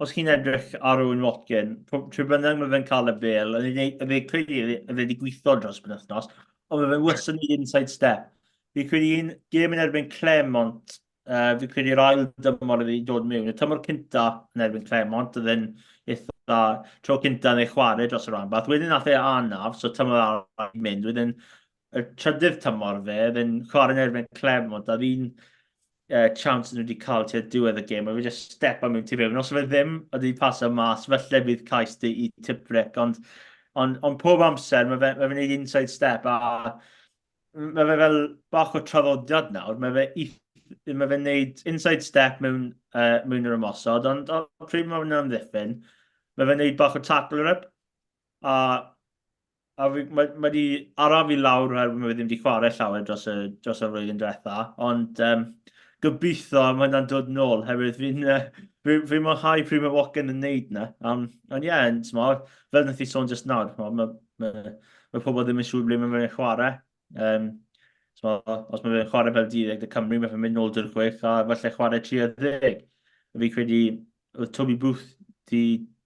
os chi'n edrych ar Owen Watkin, trwy bynnag mae fe'n cael y bel, yn ei fe credu e fe wedi gweithio dros penwythnos, ond mae fe'n wastad yn neud inside step. Fi credu un gêm yn erbyn Clermont, uh, fi credu'r ail dymor iddi dod mewn. Y tymor cynta yn erbyn Clermont, oedd e'n eitha tro cynta yn ei chwarae dros y rhanbarth. Wedyn nath e anaf, so tymor arall mynd. Wedyn y trydydd tymor fe, oedd e'n chwarae yn erbyn Clermont, a un uh, chance nhw wedi cael tua diwedd y gêm, a fe just step am mewn tu fewn. Os fe ddim wedi pasio mas, felly bydd cais di i Tipric, ond, ond, ond pob amser mae fe, mae fe'n neud inside step, a mae fe fel bach o traddodiad nawr, mae fe mae fe'n neud inside step mewn, mewn yr ymosod, ond o, pryd mae fe'n amddiffyn, mae fe'n neud bach o tackle up, a A fi, mae, mae di araf i lawr oherwydd mae fe ddim wedi chwarae llawer dros y, dros y flwyddyn diwetha, ond um, gobeithio mae hwnna'n dod nôl, herwydd fi'n uh, fi, fi mwynhau pryd mae Watkin yn neud na. Um, ond ie, yeah, fel nath i sôn just nawr, mae ma, ma, ma pobl ddim yn siŵr ble mae fe'n chwarae. Um, so, os mae fe'n chwarae fel 12 de Cymru, mae fe'n mynd nôl dy'r chwech a falle chwarae 30. Fi credu, oedd Toby Booth di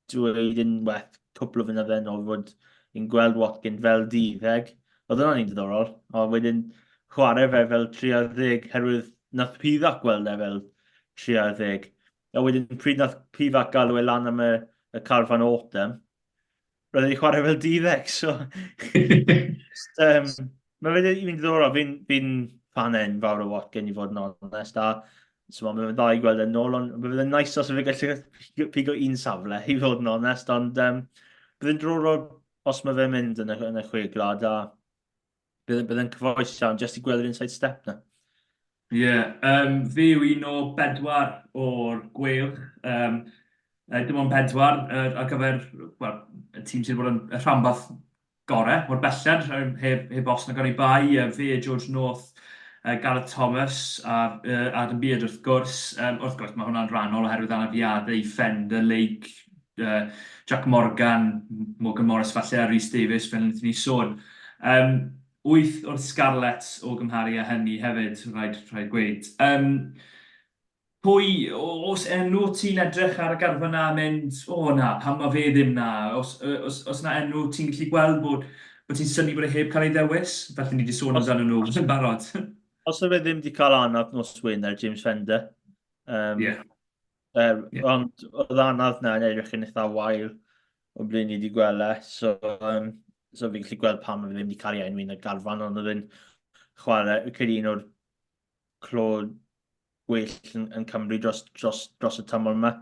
dweud unwaith cwpl o flynyddoedd yn ôl fod i'n gweld Watkin fel 12. Oedd hwnna'n un diddorol. A wedyn chwarae fe fel 30 herwydd nath Pivac gweld e fel 30. A wedyn pryd nath Pivac galw e lan am y, y carfan autumn, roedd wedi chwarae fel duddeg, so... Just, um, mae fe wedi mynd ddiddorol, fi'n fi fan enfawr o Watkin i fod yn onest, a so, mae'n dda i gweld e'n nôl, ond mae fe'n nice os fe gallu pigo un safle, i fod yn onest, ond um, bydd yn diddorol os mae fe'n mynd yn y, yn y chwe gwlad, a bydd, bydd yn cyfoes iawn, jyst i gweld yr inside step na. Ie, yeah, um, fi yw un o bedwar o'r gweilch. Um, dim ond pedwar ar gyfer well, y tîm sydd wedi bod yn y rhanbarth gorau, mor belled, heb, heb os na gan ei bai. Fi, George North, Gareth Thomas a Adam Beard wrth gwrs. Um, wrth gwrs, mae hwnna'n rhannol oherwydd anafiadau i Fender, Lake, Jack Morgan, Morgan Morris falle a Rhys Davies fel wnaethon ni sôn. Um, wyth o'r Scarlets o gymharu â hynny hefyd, rhaid, rhaid gweud. Um, pwy, os enw ti'n edrych ar y garfan na a mynd, o oh, na, pam mae fe ddim na? Os, os, os na enw ti'n gallu gweld bod, bod ti'n synnu bod e heb cael ei ddewis? Felly ni wedi sôn amdano nhw yn barod. Os yw fe ddim wedi cael anaf nos Wener, James Fender. Um, yeah. Um, yeah. Ond oedd anaf na yn edrych yn eitha wael o ble ni wedi gweld e. So, um, so fi'n gallu gweld pam fe ddim wedi cael ei enwi yn y garfan, ond oedd e'n chwarae, fi'n credu un o'r clo gwell yn, yn Cymru dros, dros, dros y tymor yma.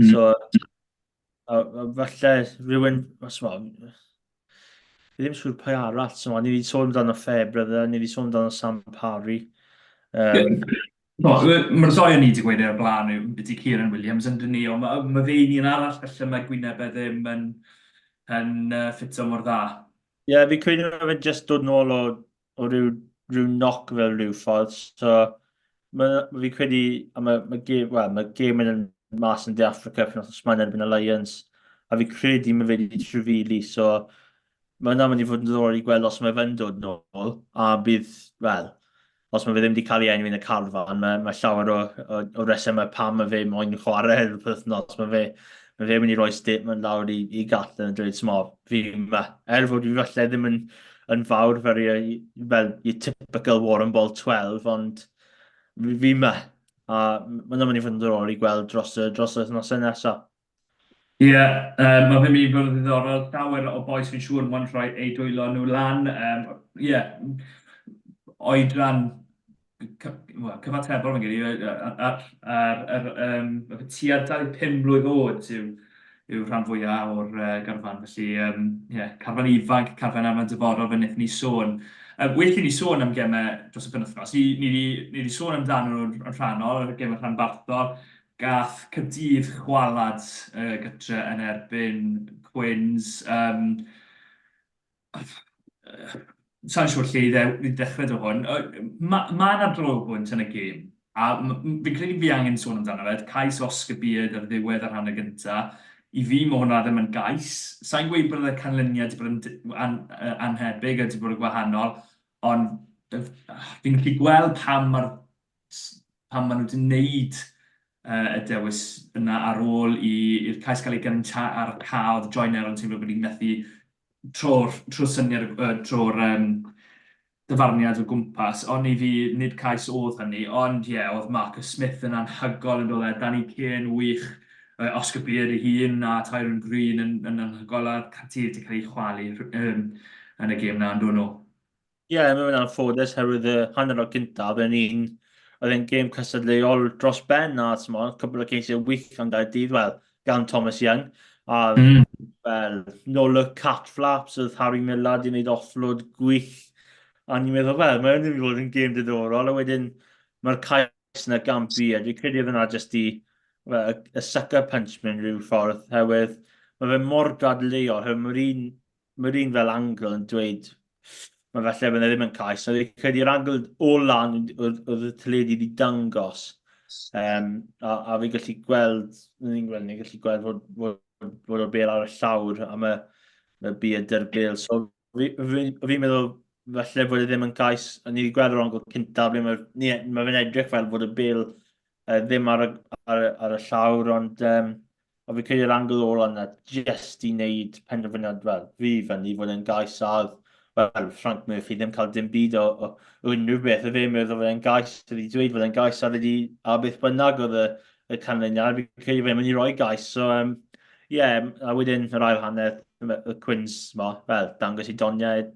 So, a, a falle rhywun, os ma, fi ddim siŵr pwy arall, so, ni wedi sôn amdano Fairbrother, ni wedi sôn amdano Sam Parry. Um, yeah. No, mae'r ddau o'n ni wedi gweud e o'r blaen yw byti Kieran Williams yn dyn ni, ond mae, ma fe un arall felly mae Gwyneb e ddim yn, yn uh, ffito mor dda. Ie, yeah, fi credu mae fe just dod nôl o, o ryw, ryw knock fel rhyw ffordd, so mae, fi credu, a mae, mae, gêm, well, mae gêm yn mas yn De Africa penwythnos yma yn erbyn y Lions, a fi credu mae fe wedi trafili, so mae hwnna'n mynd i fod yn ddiddorol i gweld os mae fe'n dod nôl, a bydd, wel, os mae fe ddim wedi cael ei enwi yn y carfan, mae, mae llawer o, o, o resymau pam mae fe moyn chwarae yr wythnos. Mae fe, mae fe mynd i roi statement lawr i, i Gatland yn dweud, smo, fi yma. Er fod fi falle ddim yn, yn fawr fel, fel your typical Warren Ball 12, ond fi, fi yma. A mae'n mynd i fod yn ddiddorol i gweld dros y, dros y wythnosau nesaf. Ie, yeah, um, mae fe'n mynd i fod yn ddiddorol. Llawer o bois fi'n siŵr moyn rhoi eu dwylo nhw lan. Ie, um, yeah, oedran well, cyfatebol fi'n credu, ar, ar, ar, um, tua 25 mlwydd oed yw, yw rhan fwyaf o'r uh, garfan. Felly, um, yeah, carfan ifanc, carfan am y dyfodol fe wnaethon ni sôn. Um, well i ni sôn am gemau dros y penwythnos. Ni, ni, ni wedi sôn amdano nhw'n rhannol, y gemau rhanbarthol. Gath Caerdydd chwalad uh, gytre yn erbyn Quins. Um, Sa'n siŵr lle i, dde, i ddechrau dy hwn. Mae ma yna drobwynt yn y gêm, a fi'n credu fi angen sôn amdano fe, cais Oscar Beard ar ddiwedd yr hanner gyntaf. I fi mae hwnna ddim yn gais. Sa'n gweud bod y canlyniad wedi bod yn an, anhebyg a wedi bod yn gwahanol, ond fi'n gallu gweld pam mae'r pam maen nhw wedi wneud y dewis yna ar ôl i'r cais gael ei gynta ar y ca, oedd Joyner yn teimlo bod hi'n methu tro'r tro syniad, tro'r um, dyfarniad o gwmpas, ond i fi, nid cais oedd hynny, ond ie, yeah, oedd Marcus Smith yn anhygol yn dod e, Danny Kane wych, Oscar Beard ei hun a Tyrone Green yn, yn anhygol, a Caerdydd wedi cael ei chwalu um, yn y gêm na, yn dod nhw. Ie, yeah, mae'n anffodus herwydd y hanner o'r cyntaf, oedd e'n oedd e'n gêm cystadleuol dros ben a t'mo, cwpl o ceisiau wych gan Gaerdydd, wel, gan Thomas Young, a mm. fel, no look cat flaps, oedd Harry Millard i wneud offload gwych, a ni'n meddwl, wel, mae'n mynd i fod yn gêm diddorol, a wedyn mae'r cais yna gan Beard, fi'n credu oedd yna jyst i, well, y sucker punch mewn rhyw ffordd, herwydd mae fe mor dadleuol, herwydd mae'r un, mae'r un fel angle yn dweud, mae falle bydd e ddim yn cais, ond fi'n credu'r angle o lan oedd, oedd y teledu wedi dangos, um, a, a fi'n gallu gweld, ni'n gweld, ni'n gallu gweld fod, fod, fod o'r bel ar y llawr, a mae, mae Beard dy'r bel, so Fi'n fi, fi meddwl falle bod e ddim yn cais, o'n i wedi gweld yr ongl cyntaf ble mae, mae fe'n edrych fel bod y bel uh, ddim ar y, ar, ar y llawr, ond um, o fi credu'r angl ola yna jyst i wneud penderfyniad fel fi fyny fod e'n gais a oedd, wel, Frank Murphy ddim cael dim byd o, o, o unrhyw beth, o fe'n meddwl fod e'n gais, oedd wedi dweud fod e'n gais a wedi, a beth bynnag oedd y, y canlyniad, fi'n credu fe'n mynd i roi gais, so um, yeah, a wedyn yr ail hanner, y Cwins ma, wel, dangos i doniau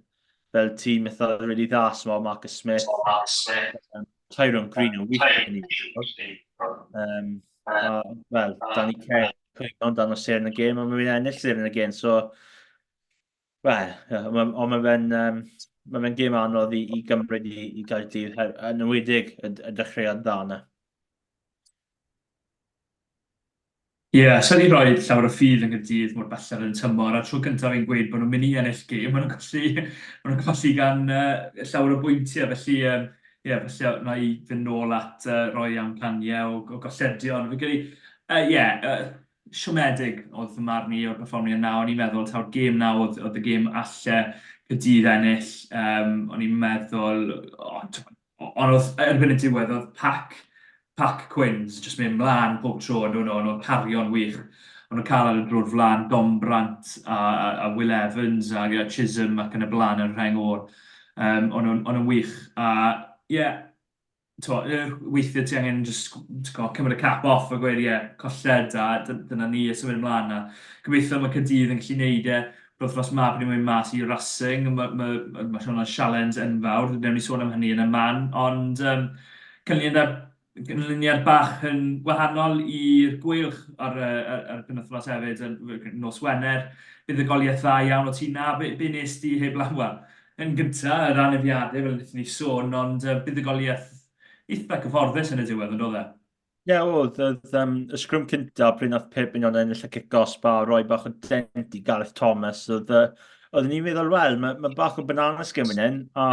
fel tîm eitha really dda, so Marcus Smith, um, Tyrone Green yn wych yn i. Um, a, wel, Danny Kerr, cwyno dan o seren y gêm, ond mae'n ennill seren y gêm, so, wel, ond mae fe'n um, mae fe'n gêm anodd i, i gymryd i, i Gaerdydd, yn enwedig y, y dechreuad dda yna. Ie, yeah, sa'n i roi llawer o ffydd yng Nghaerdydd mor belled yn y tymor, a tro cyntaf fi'n gweud bod nhw'n mynd i ennill gêm, maen nhw'n colli, maen nhw'n colli gan uh, llawer o bwyntiau, felly ie, um, yeah, felly wna i fynd nôl at uh, roi amcaniau o, o golledion. Fi'n credu, ie, uh, yeah, uh, siomedig oedd fy marn i o'r perfformiad 'na. O'n i'n meddwl taw'r gêm 'na oedd oedd y gêm alle Caerdydd ennill. Um, o'n i'n meddwl, oh, ond oedd erbyn y diwedd oedd pac, pac Quins jyst mynd mlaen pob tro yn nhw, o'n nhw'n cario'n wych. O'n nhw'n cael ar y drwy'r flaen Dombrandt a, a, a Will Evans a, a Chisholm ac yn y blaen yn rheng ôl. Um, o'n nhw'n nhw wych. A ie, yeah, t'mo', yy, weithiau ti angen jyst t'go' cymryd y cap off a gweud ie, colled a dyna ni a symud ymlaen a gobeithio mae Caerdydd yn gallu neud e yr wythnos 'ma pan ni'n mynd mas i Racing, ma' ma' ma' hwnna'n sialens enfawr, wnawn ni sôn am hynny yn y man, ond yym canlyniad canlyniad bach yn wahanol i'r Gweilch ar y ar ar y penwythnos hefyd, yn nos Wener, buddugoliaeth dda iawn o ti 'na, be be nes di heblaw, wel, Yn gynta, yr anafiadau, fel wnaethon ni sôn, ond uh, buddugoliaeth eitha cyfforddus yn y diwedd, yn doedd e? Ie, yeah, oedd, oedd um, y sgrwm cynta pryd nath Perpignan ennill y cic-osb a roi bach o dent i Gareth Thomas, oedd, uh, oeddwn ni'n meddwl, wel, mae, mae bach o banana skin fan hyn, a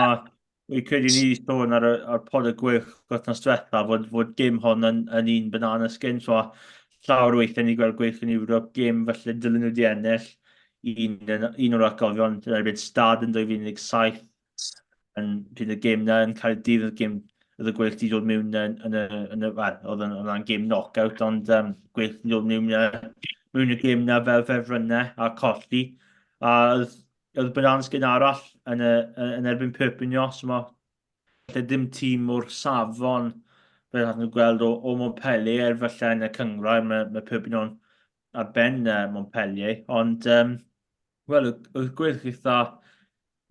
fi credu ni wedi sôn ar, y, ar pod y gwych wythnos diwetha fod, fod gêm hon yn, yn un banana skin, so llawer o weithiau ni gweld gwych yn Ewrop, gêm falle dylen nhw wedi ennill, un, un o'r atgofion yn erbyn Stad yn 2017 yn pryd y gêm na yn Caerdydd oedd gêm oedd y Gweilch wedi dod mewn yn, yn y, yn y well, oedd yn, oedd gêm knockout ond um, Gweilch wedi dod mewn, mewn y gêm na fel ffefrynnau a colli a oedd, oedd Bananas gyn arall yn, y, yn erbyn Perpignan so mae falle dim tîm o'r safon fel nath nhw gweld o, o Montpellier er falle yn y cyngrair mae, mae Perpignan ar ben uh, Montpellier, ond um, wel, oedd Gweilch eitha,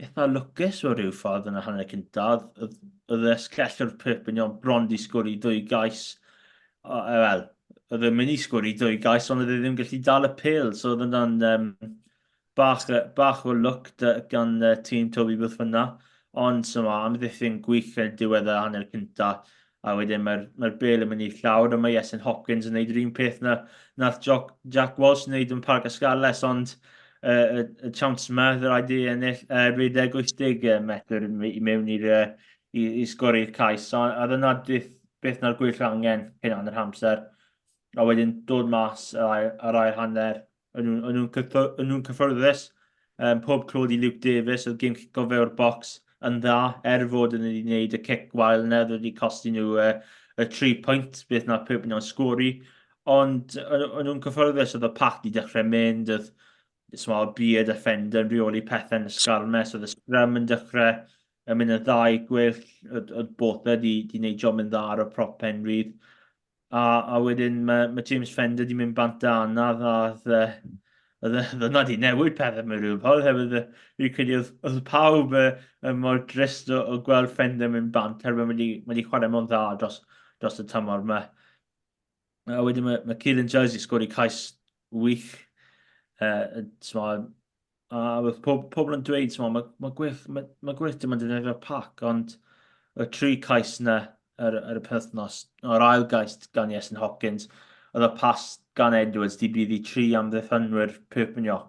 eitha lwcus o ryw ffordd yn y hanner cyntaf. Oedd, oedd y esgellwr Perpignan bron di sgori dwy gais. Wel, oedd e'n mynd i sgori dwy gais, ond oedd e ddim gallu dal y pêl, so oedd yna'n um, Bach, bach o lwc gan uh, tîm Toby Booth fyna, ond so ma, amddiffyn gwych yn diwedd y hanner cynta, a wedyn mae'r mae bel yn mynd i'r llawr, a mae Iestyn Hopkins yn gwneud yr un peth na nath Jock, Jack Walsh yn gwneud yn Parc Esgales, ond uh, y, y chance yma, fe rhaid i ennill uh, rhedeg 80 metr i mewn i'r uh, i, i sgori'r cais. So, a dyna beth, beth na'r gwyll angen cyn hanner amser. A wedyn dod mas yr ail, yr ail hanner, O'n nhw'n nhw cyffyrddus. Um, pob clod i Luke Davies, oedd gêm cico fe o'r bocs yn dda, er fod yn wedi gwneud y cic wael yna, oedd wedi costi nhw uh, y 3 pwynt, beth na Perpignan sgori. Ond o'n nhw'n cyffyrddus, oedd y pac wedi dechrau mynd, oedd small beard a Fender yn rheoli pethau yn y sgarmes, oedd y scrum yn dechrau yn mynd yn dda i Gweilch, oedd, oedd Botha wedi, wedi gwneud job yn dda ar y prop pen rhydd. A, a wedyn mae, mae James Fender wedi mynd bant da anaf a oedd oedd yna wedi newid pethau mewn rhyw ffordd hefyd. Fi'n credu oedd, oedd pawb yn mor drist o, o gweld Fender mynd bant herwydd mae wedi, mae wedi chwarae mor dda dros, dros y tymor yma. A wedyn mae, mae Keelan Giles wedi sgori cais wych. Uh, a oedd pob, pobl yn dweud, mae, mae gwych, mae, mae gwych dim ond defnyddio'r pac, ond y tri cais yna ar, ar y penwythnos. O'r ail gais gan Iestyn Hopkins, oedd y pas gan Edwards di bydd i tri amddiffynwyr Perpignan.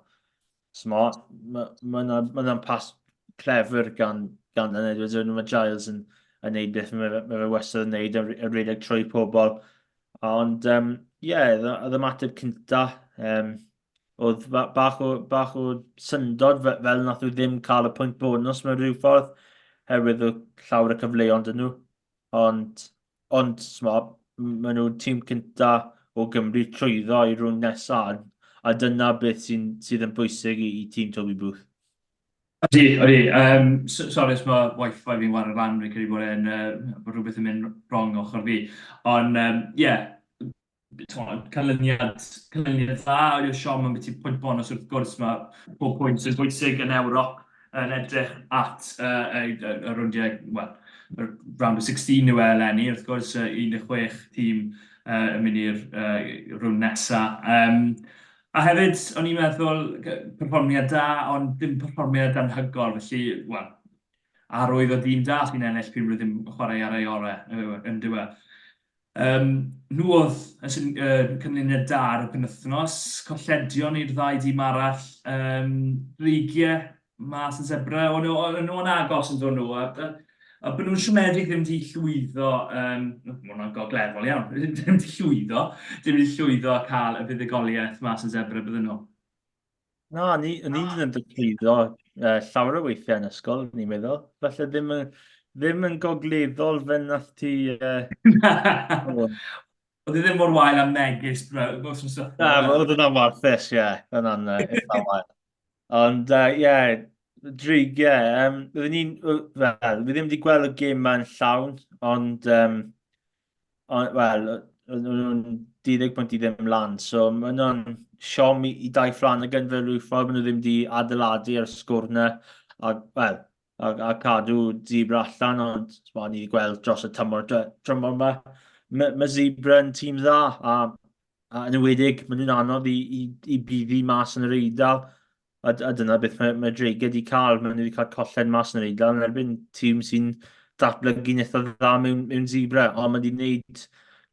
So mae ma, ma, ma, ma, ma pas clefer gan, gan Dan Edwards, mae Giles yn, yn neud beth mae, mae fe wastad yn neud, yn rhedeg trwy pobl. Ond, ie, um, yeah, oedd ymateb cynta, um, oedd bach o, bach o syndod fel nath nhw ddim cael y pwynt bonus mewn rhyw ffordd, herwydd o llawer o cyfleon dyn nhw. Ond, ond sma, maen nhw'n tîm cynta o Gymru trwyddo i rownd nesaf, a dyna beth sy'n sydd yn bwysig i, i tîm Toby Booth. Ydy, ydy. Um, sorry os mae wifi fi'n wario lan, fi'n credu bod e'n, uh, bod rhywbeth yn mynd wrong ochr fi. Ond, ie, um, yeah, canlyniad, canlyniad dda, oedd y siom am beth pwynt bonus wrth gwrs, mae pob pwynt sy'n bwysig yn Ewrop yn edrych at uh, y, y, y rowndiau, wel, y round of 16 yw e eleni, wrth gwrs, 16 tîm uh, yn mynd i'r uh, rownd nesaf. Um, a hefyd, o'n i'n meddwl, perfformiad da, ond dim perfformiad anhygol, felly, wel, arwydd o dîm da sy'n ennill pryd maen nhw ddim yn chwarae ar ei orau, yn diwedd. Yym, nhw oedd y syn- yy canlyniad da ar y penwythnos, colledion i'r ddau dîm arall, yym, Dreigiau mas yn Zebre, o'n nhw o'n nhw'n agos yn dod nhw, a a a bod nhw'n siomedig ddim wedi llwyddo, yym, ma' hwnna'n gogleddol iawn, ddim wedi llwyddo, ddim wedi llwyddo cael y fuddugoliaeth mas yn Zebre bydden nhw. Na, ni, o'n i ddim yn dysgwyddo uh, llawer o weithiau yn ysgol, ni'n meddwl. Falle ddim yn, ddim yn gogleddol fe nath ti... Uh, Oedd e ddim mor wael am megis, bro. Na, oedd hwnna'n warthus, ie. Hwnna'n eitha wael. Ond, ie, yeah, dreigiau. Um, Oedden ni'n... Wel, fi ddim wedi gweld y gêm ma'n llawn, ond um, Ond, wel, oedden nhw'n 20 pwynt i ddim lan, so mae hwnna'n siom i, i Dai Flanagan fel rhyw ffordd, maen nhw ddim wedi adeiladu ar y sgwr yna, a, wel, a, a cadw Zebra allan, ond ma, ni wedi gweld dros y tymor, tymor yma, mae, mae Zebra yn tîm dda, a, a yn enwedig, maen nhw'n anodd i, i, i buddu mas yn yr Eidal, A, a dyna beth mae, mae Dreigiau wedi cael. Maen nhw wedi cael colled mas yn yr Eidal yn erbyn tîm sy'n datblygu'n eitha dda mewn, mewn Zebra. Ond mae wedi gwneud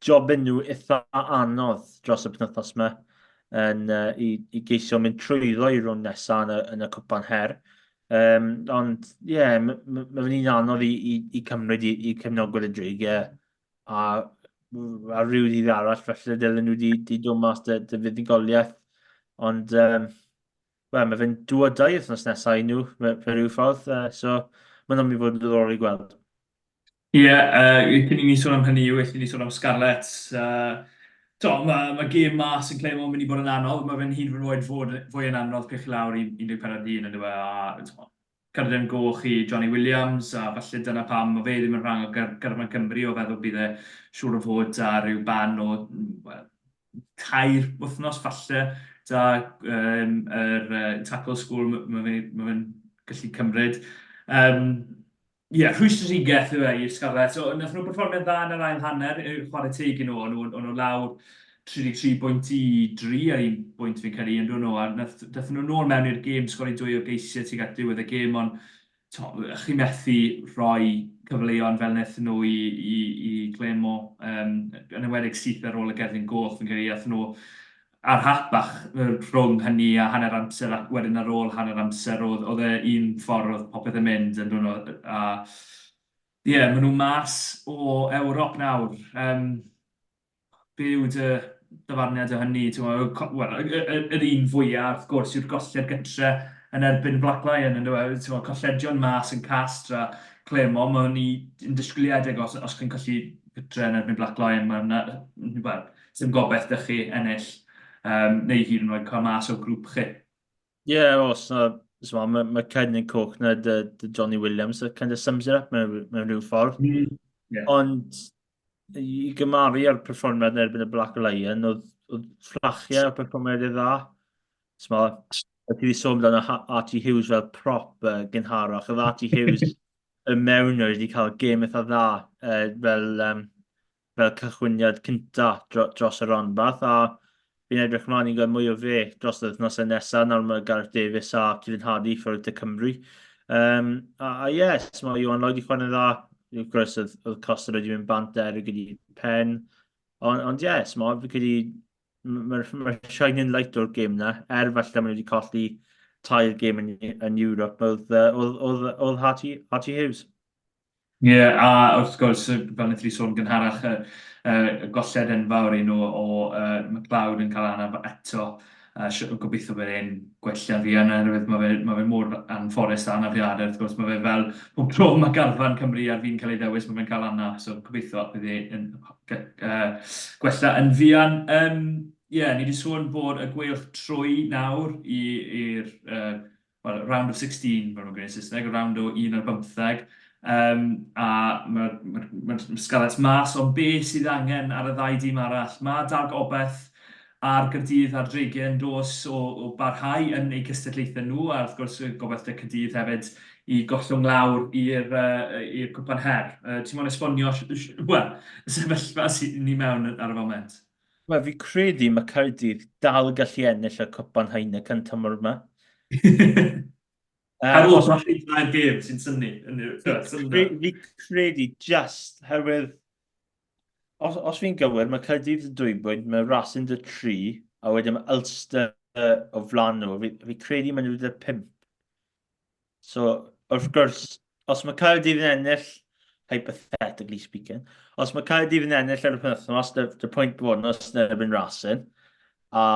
jobyn nhw eitha anodd dros y penwythnos yma yn, uh, i, i geisio mynd trwyddo i rownd nesaf yn y, yn y cwpan her. Um, ond ie, yeah, mae ma, ma fe'n un anodd i, i, i cymryd i, i cefnogwyr y Dreigiau a, a rhyw ddydd arall felly dylen nhw wedi di dod mas dy, dy fuddugoliaeth. Ond, um, wel, mae fe'n dwodau wythnos nesaf i nhw, fe rhyw ffordd, uh, so mae'n mynd i fod yn ddiddorol i gweld. Ie, yeah, uh, cyn i ni sôn am hynny, well i ni sôn am Scarlets. Uh, to, mae ma gêm mas yn Clermont yn mynd i bod yn anodd, mae fe'n hyd yn oed fod fwy yn anodd pe chi lawr i 14 dyn yn dweud, a to, Cerdyn goch i Johnny Williams, a falle dyna pam mae fe ddim yn rhan o garfan Cymru, o feddwl bydd e siŵr o fod ar ryw ban o, wel, tair wythnos falle, da um, yr uh, tackle school mae fe'n ma fe gallu cymryd. Um, Ie, yeah, rhwystredigaeth yw e i'r Scarlets. So, nath nhw berfformiad dda yn yr ail hanner, chwarae teg i nhw, o'n nhw, nhw lawr 33 bwynt i 3 ar un bwynt fi'n credu, yn nhw, a nath, dathon nhw nôl mewn i'r gêm, sgori dwy o geisiau tuag at diwedd y gêm, ond to, chi methu rhoi cyfleon fel wnaethon nhw i, i, i Clermont, um, yn enwedig syth ar ôl y gerdyn goch, fi'n credu, aethon nhw ar hap bach rhwng hynny a hanner amser ac wedyn ar ôl hanner amser oedd, oedd e un ffordd oedd popeth yn mynd yn dod a ie, yeah, maen nhw mas o Ewrop nawr. Um, Be yw dy ddyfarniad o hynny? Wel, yr un fwyaf, wrth gwrs, yw'r golled gytre yn erbyn Black Lion, yn dweud, colledion mas yn Castres a Clermont, mae hynny yn disgwyliadau os, os chi'n colli gytre yn erbyn Black Lion, mae hwnna, wel, dim gobaith dych chi ennill, um, neu hyd yn oed cael mas o grŵp chi. Ie, yeah, os na, so, mae ma Cerdyn Coch na dy, dy Johnny Williams, that kind of sums it up mewn, mewn rhyw ffordd. Mm, yeah. Ond i gymaru â'r perfformiad yn erbyn y Black Lion, oedd, oedd fflachiau o'r perfformiad ei dda. So, ti wedi sôn amdano Archie Hughes fel prop uh, gynharach. Oedd Archie Hughes y mewn wedi cael gêm eitha dda uh, fel, um, fel cychwyniad cynta dros y rhanbarth a fi'n edrych ymlaen i gweld mwy o fe dros y wythnosau nesaf. Nawr mae Gareth Davies a Kevin Hardy ffwrdd de Cymru. Um, a, a yes, mae Iwan Lloyd i chwarae'n dda. Wrth gwrs, oedd, oedd Costa wedi mynd bant er gyda'i pen. Ond, ond ie, yeah, smo, fi credu mae'r ma shining light o'r gêm na, er falle maen nhw wedi colli tair gêm yn, yn Europe, oedd, oedd, oedd, oedd Archie, Archie Hughes. Ie, yeah, a wrth gwrs, fel wnaethon ni sôn gynharach, y, y golled enfawr i nhw o uh, McLeod yn cael anaf eto. Uh, gobeithio bydd e'n gwella'n fuan, oherwydd mae fe, ma fe mor anffodus â anafiadau, wrth gwrs, mae fe fel pob tro mae garfan Cymru ar fin cael ei ddewis, mae fe'n cael anaf, so gobeithio bydd e'n uh, gwella yn fuan. Um, yeah, ni wedi sôn bod y Gweilch trwy nawr i'r uh, well, round of 16, fel maen nhw'n gweud yn Saesneg, y round o 1 ar bymtheg, um, a mae'r ma, ma, ma Scarlets mas, ond be sydd angen ar y ddau dîm arall? Mae dal gobeith ar Gaerdydd a'r Dreigiau yn dos o, o barhau yn eu cystadlaethau nhw, a wrth gwrs gobeith 'da Caerdydd hefyd i gollwng lawr i'r uh, i'r Cwpan Her. Uh, ti'n moyn esbonio, wel, y sefyllfa sydd ni mewn ar y foment? Wel, fi credu mae Caerdydd dal gallu ennill y Cwpan Heineken tymor yma. Ar ôl colli tair gêm sy'n synnu. Fi credu just herwydd os, os fi'n gywir, mae Caerdydd yn dwy bwynt, mae Racing dy tri, a wedyn mae Ulster o flan nhw. Fi, fi credu maen nhw dy pump. So, wrth gwrs, os mae Caerdydd yn ennill, hypothetically speaking, os mae Caerdydd yn ennill ar y penwythnos, dy, dy pwynt bonus yn erbyn Racing, a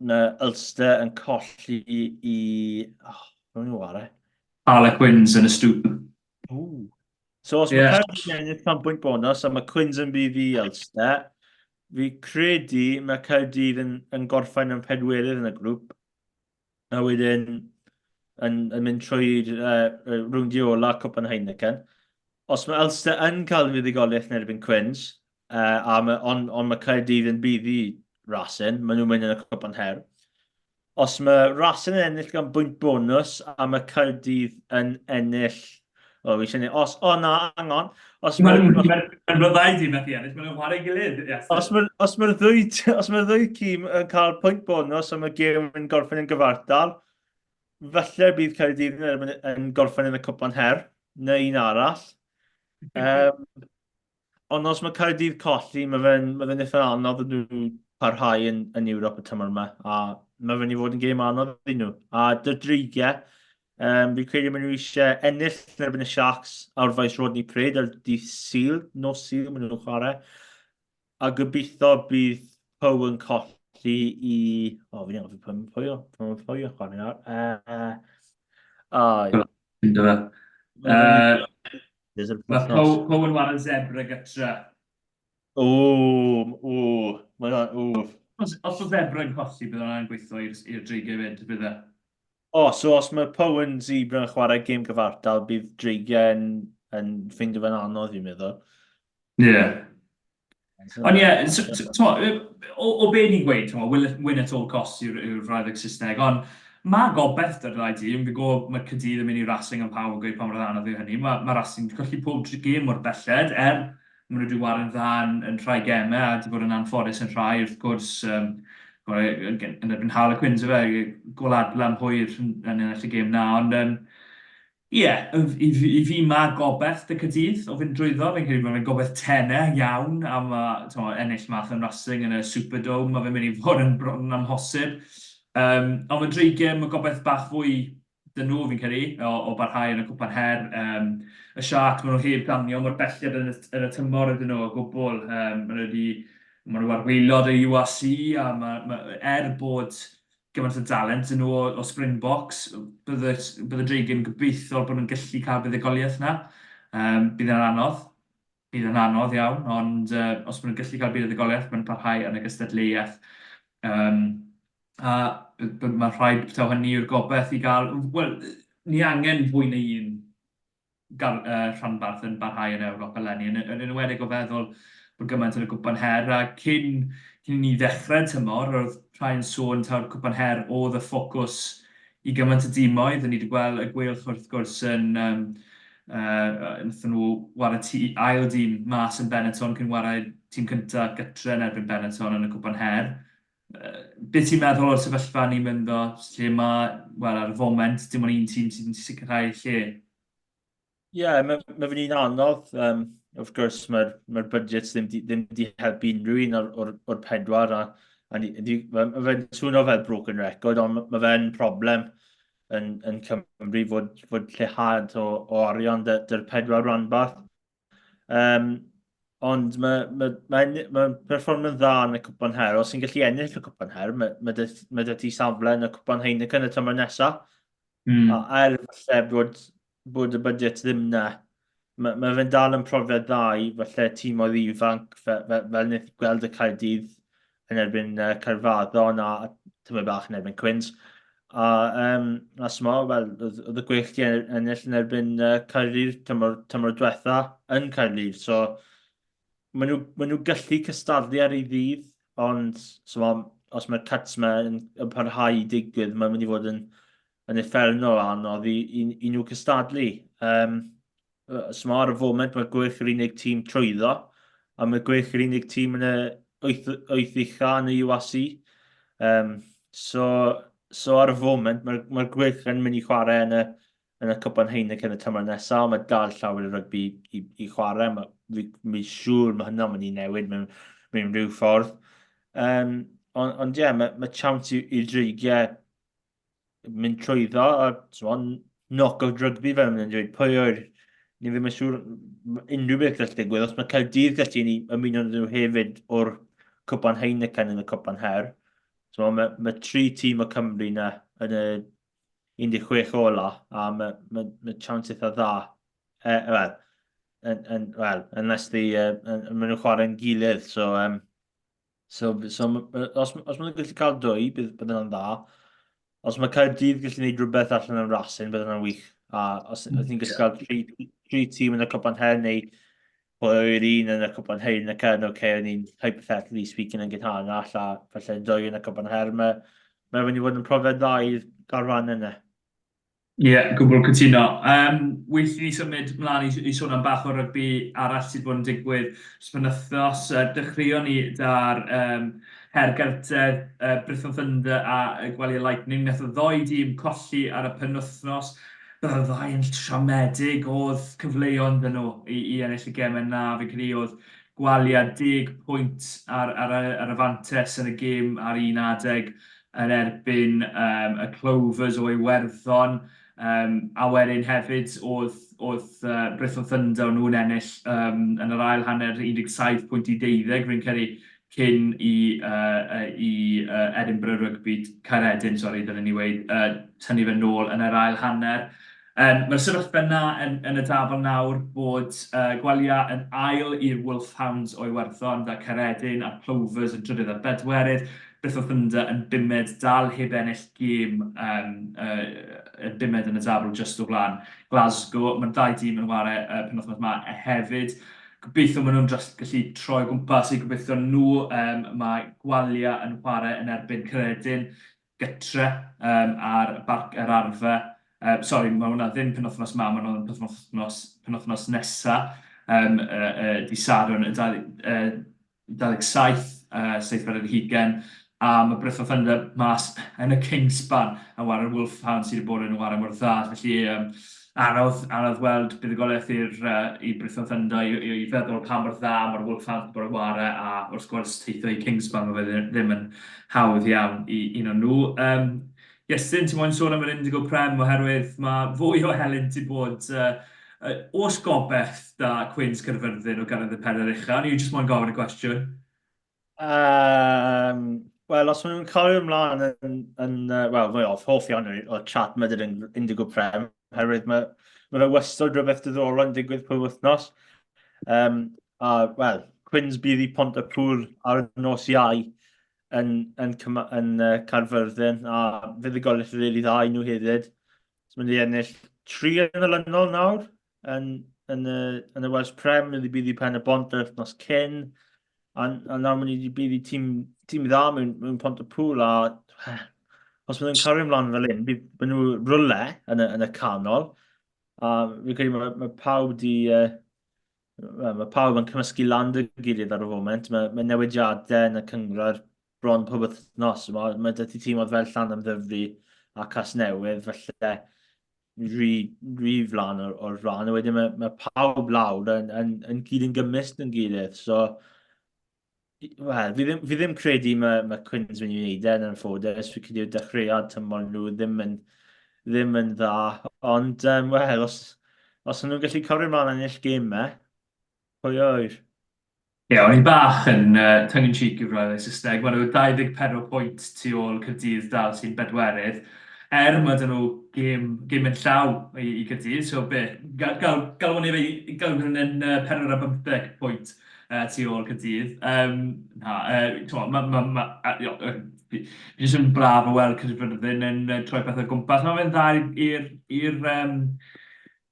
mae Ulster yn colli i... Oh, rwy'n nhw ware? Harlequins yn y stoop. Ooh. So os yeah. mae Caerdydd yn ennill am bwynt bonus a mae Quins yn bydd i Ulster, fi credu mae Caerdydd yn, yn gorffen yn pedwerydd yn y grŵp, a wedyn yn, yn mynd trwy'r uh, rownd ola Cwpan Heineken. Os mae Ulster yn cael fuddugoliaeth yn erbyn Quins, uh, a ma, on, on mae Caerdydd yn buddu Racing, maen nhw'n mynd yn y Cwpan Her. Os mae Racing yn ennill gan bwynt bonus a mae Caerdydd yn ennill O, fi eisiau Os, o na, hang on. Os mae'n ma, ma, ma ddau dîm methu ennill, maen nhw'n chwarae gilydd. Yes. Os mae'r os ma ddwy, os mae'r ddwy tîm yn cael pwynt bonus a mae gêm yn gorffen yn gyfartal, falle bydd Caerdydd yn, yn, yn gorffen yn y cwpan her, neu un arall. Um, Ond os mae Caerdydd colli, mae fe'n ma fe eitha anodd iddyn nhw parhau yn, yn Ewrop y tymor yma, a mae fe'n i fod yn gêm anodd iddyn nhw. A dy'r dreigiau, um, fi'n credu maen nhw eisiau ennill yn erbyn y Sharks ar faes Rodney Parade ar dydd Sul, nos Sul maen nhw'n chwarae. A gobeithio bydd Poe yn colli i... O, fi'n anghofio pwy pwy pwy pwy yn chwarae nawr. Uh, oh, Ynddo fe. Uh, Mae Poe yn wario zebra gytra. O, o, mae hwnna, o. Os, os o zebra yn colli, bydd hwnna'n gweithio i'r dreigiau fyd, bydd e? O, so os mae Poe yn zebra yn chwarae gêm gyfartal, bydd dreigiau yn, yn ffeindio fe'n anodd, fi'n meddwl. Ie. Yeah. Ond ie, yeah, o, o be ni'n gweud, t'mo, win at all costs yw'r yw frauddeg Saesneg, ond mae gobeith 'da'r ddau dîm. Fi'n gwybod mae Caerdydd yn mynd i Racing am pawb yn gweud pa mor anodd yw hynny. Mae, mae Racing wedi colli pob gêm mor belled, er maen nhw wedi ware'n dda yn, yn rhai gemau a wedi bod yn anffodus yn rhai, wrth gwrs, um, yn erbyn Harlequins, efe, gol adlam hwyr yn, yn ennill y gêm na, ond um, Ie, i fi i fi ma' gobaith 'da Caerdydd o fynd drwyddo. Fi'n credu ma' fe'n gobaith tene iawn a ma' t'mo' ennill mas yn Racing yn y Superdome, ma' fe'n mynd i fod yn bron yn amhosib. Yym, ond ma' Dreigiau, ma' gobaith bach fwy 'da nhw fi'n credu o o barhau yn y Cwpan Her. Yym, y Sharks, ma' nhw heb danio mor belled yn y yn y tymor ydyn nhw o gwbl. Yym, ma' nhw wedi ma' nhw ar waelod y URC a ma' ma' er bod gymaint o dalent yn nhw o, o Springboks, bydde, bydde Dreigiau'n gobeithio bod nhw'n gallu cael buddugoliaeth yna. Um, bydd yn anodd, bydd yn anodd iawn, ond uh, os maen nhw'n gallu cael buddugoliaeth, maen nhw'n parhau yn y gystadleuaeth. Um, a mae rhaid taw hynny yw'r gobeith i gael, wel, ni angen fwy na un gar, uh, rhanbarth yn barhau yn Ewrop eleni, yn, yn enwedig o feddwl bod gymaint yn y Cwpan Her, a cyn, cyn i ni ddechrau tymor, roedd rhai yn sôn taw'r Cwpan Her oedd y ffocws i gymaint o dimoedd, a ni wedi gweld y Gweilch wrth gwrs yn, um, uh, wnaethon nhw ware tî, ail dîm mas yn Benetton cyn ware tîm cyntaf gytre yn erbyn Benetton yn y Cwpan Her. Uh, beth ti'n meddwl o'r sefyllfa ni'n mynd o, lle mae, wel, ar y foment, dim ond un tîm sydd yn sicrhau lle? Ie, yeah, mae ma fe'n un anodd. Um, wrth gwrs, mae'r mae budget ddim di, ddim di helpu unrhyw un o'r, or, or pedwar. A, a ni, ni, mae ma fe'n swnio fel broken record, ond mae fe'n problem yn, yn Cymru fod, fod lleihad o, o arian dy'r pedwar rhanbarth. Um, ond mae ma, ma, ma perfformio'n dda yn y Cwpan Her. Os ti'n gallu ennill y Cwpan Her, mae, mae, dy, mae dy ti safle yn y Cwpan Heineken y tymor nesaf. A er falle bod, bod y budget ddim na, mae, mae fe'n dal yn profiad dda i falle tîmoedd ifanc fe, fe, fel wnaeth gweld y Caerdydd yn erbyn uh, Caerfaddon a tymed bach yn erbyn Cwins. A, um, a smo, wel, oedd y gweill di ennill yn erbyn uh, Caerlŷr tymor, tymor diwetha yn Caerlŷr. So, maen nhw, maen nhw gallu cystadlu ar ei ddydd, ond so, os mae'r cuts yma yn, yn parhau i digwydd, mae'n mynd i fod yn, yn uffernol anodd i, i, i nhw cystadlu. Um, So ar y foment mae Gweilch yr unig tîm trwyddo, a mae Gweilch yr unig tîm yn y wyth ucha yn y URC. Um, so, so ar y foment mae'r mae Gweilch yn mynd i chwarae yn y, yn y Cwpan Heineken y tymor nesaf, ond mae dal llawer o rygbi i, i chwarae. Mae, fi, mi siŵr mae hynna'n mynd i newid mewn, mewn rhyw ffordd. Um, ond, ond ie, yeah, mae, mae chance i'r dreigiau mynd trwyddo a t'mod, knockout rugby fel maen nhw'n dweud. Pwy oer, ni ddim yn siŵr unrhyw beth gallu digwydd. Os mae Caerdydd gallu ni ymuno nhw hefyd o'r Cwpan Heineken yn y Cwpan Her. So, mae, mae tri tîm o Cymru na yn y 16 ola a mae, mae, mae chance eitha dda. E, wel, yn, yn, well, unless the, uh, maen nhw'n chwarae'n gilydd. So, um, So, so os, os maen nhw'n gallu cael dwy, bydd, bydd yna'n dda. Os mae Caerdydd gallu gwneud rhywbeth allan o'n Racing, bydd yna'n wych. A os, os ni'n gallu cael tri, tri tîm yn y Cwpan Her neu pwy o'r un yn y Cwpan Heineken, oce, okay, o'n i'n hypothetically speaking yn gynharach, a falle dwy yn y Cwpan Her, mae, mae mynd i fod yn profiad dda i'r garfan yna. Ie, yeah, gwbl cytuno. Um, well i ni symud mlaen i, i sôn am bach o rygbi arall sydd bod yn digwydd dros penwythnos. Uh, dechreuon ni da'r um, Her Geltedd, uh, Brython Thunder a uh, Gwalia Lightning. Nath y ddoi dîm colli ar y penwythnos. Bydd y ddau yn siomedig oedd cyfleon dyn nhw i, i ennill y gemau na. Fi'n credu oedd Gwalia 10 pwynt ar, ar, ar y fantes yn y gêm ar un adeg. yn erbyn um, y Clovers o Iwerddon, um, a wedyn hefyd oedd, oedd uh, Brython Thunder o'n nhw'n ennill um, yn yr ail hanner 17 pwynt i 12, rwy'n credu, cyn i, uh, i uh, Edinburgh Rugby, Caeredin, sori, dylen ni weud, uh, tynnu fe nôl yn yr ail hanner. Um, Mae'r sefyllfa yna yn, yn y dabl nawr bod uh, Gwalia yn ail i'r Wolfhounds o Iwerddon, da Caeredin a'r Plovers yn drydydd a bedwerydd. Brython Thunder yn bumed, dal heb ennill gêm um, uh, yn bumed yn y dabl just o flaen Glasgow. Mae'r ddau dîm yn ware uh, penwythnos yma hefyd. Gobeithio maen nhw'n dros gallu troi o gwmpas i gobeithio nhw. Um, mae Gwalia yn chwarae yn erbyn Caeredin gytre um, ar Barc yr Arfe. Uh, sorry, mae hwnna ddim penwythnos ma, mae hwnna'n penwythnos, penwythnos nesa, um, uh, uh, di Sadwrn, y uh, 27, uh, seithfed ar hugain, a mae Brython Thunder mas yn y Kingspan yn ware'r Wolfhound sydd wedi bod yn ware mor dda. Felly, um, anodd, anodd weld buddugoliaeth i'r uh, i Brython Thunder i, i, i feddwl pa mor dda mae'r Wolfhound wedi bod yn ware, a wrth gwrs teithio i Kingspan mae fe ddim yn hawdd iawn i un o'n nhw. Um, Iestyn, ti'n moyn sôn am yr Indigo Prem oherwydd mae fwy o helynt i bod uh, uh, oes gobeith da Cwins Caerfyrddin o gyrraedd y pedair ucha? O'n i jyst moyn gofyn y cwestiwn. Um, Wel, os maen nhw'n cario ymlaen yn, yn uh, wel, fwy off, hoff iawn o'r chat mae dy'r Indigo Prem, oherwydd mae, mae fe wastad rhywbeth diddorol yn digwydd pob wythnos. Um, a, wel, Cwins bydd i Pontypŵl ar y nos Iau yn, yn, yn, yn uh, Caerfyrddin, a fuddugoliaeth rili dda i nhw hefyd. So, mynd i ennill tri yn olynol nawr yn, yn, y, yn y Welsh Prem, mynd i bydd i Pen y Bont yr wythnos cyn, a, a nawr mynd i bydd i tîm, tîm dda mewn, mewn Pontypŵl, a os maen nhw'n cario ymlaen fel hyn, bydd maen nhw rwle yn y, yn y canol, a fi'n credu mae, mae pawb di, uh, well, mae pawb yn cymysgu lan dy gilydd ar y foment. Mae, mae newidiadau yn y cynghrair bron pob wythnos. Mae, mae dy ti tîmoedd fel Llanymddyfri a Casnewydd, felly rhy, rhy flan o'r, or flan, a wedyn mae, mae pawb lawr yn, yn, yn gyd yn gymysg yn gilydd, so Wel, fi ddim, fi ddim credu mae, mae Quins mynd i wneud e yn anffodus. Fi credu dechreuad tymor nhw ddim yn, ddim yn dda. Ond, um, wel, os, os nhw'n gallu cofio mlaen ennill gemau, pwy oer? Ie, yeah, o'n i bach yn uh, tongue in cheek i roedd ei Saesneg. Maen nhw 24 pwynt tu ôl Caerdydd dal sy'n bedwerydd. Er mae dyn nhw gêm, gêm yn llaw i, i Caerdydd, so be, gael, gael, gael hwn i fi, gael hwn yn uh, 4 pwynt tu ôl Caerdydd. Um, na, uh, ma, ma, ma, uh, fi jyst yn braf o weld Caerfyrddin yn uh, troi pethau o gwmpas. Mae fe'n dda i'r i'r um,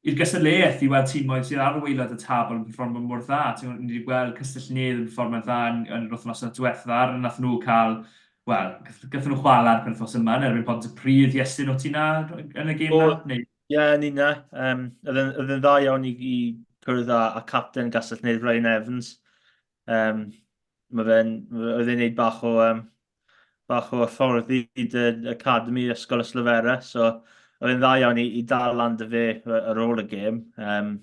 i'r gystadleuaeth i weld timoedd sydd ar waelod y tabl yn perfformio mor dda. Ti'n ni wedi gweld Castell Nedd yn perfformio'n dda yn, yn yr wythnos diwethaf, nath nhw cael, wel, gathon nhw chwala'r penwythnos yma yn erbyn Pontypridd. Iestyn, o ti na yn y gêm na? Neu? Ie, yeah, ni na. Um, oedd yn dda iawn i, i cwrdd â, a capten Gastell Nedd, Ryan Evans. Um, mae fe'n, oedd e'n neud bach o, um, bach o hyfforddi dy academy Ysgol Yslofera, so oedd e'n dda iawn i, i dal lan dy fe ar ôl y gêm. Um,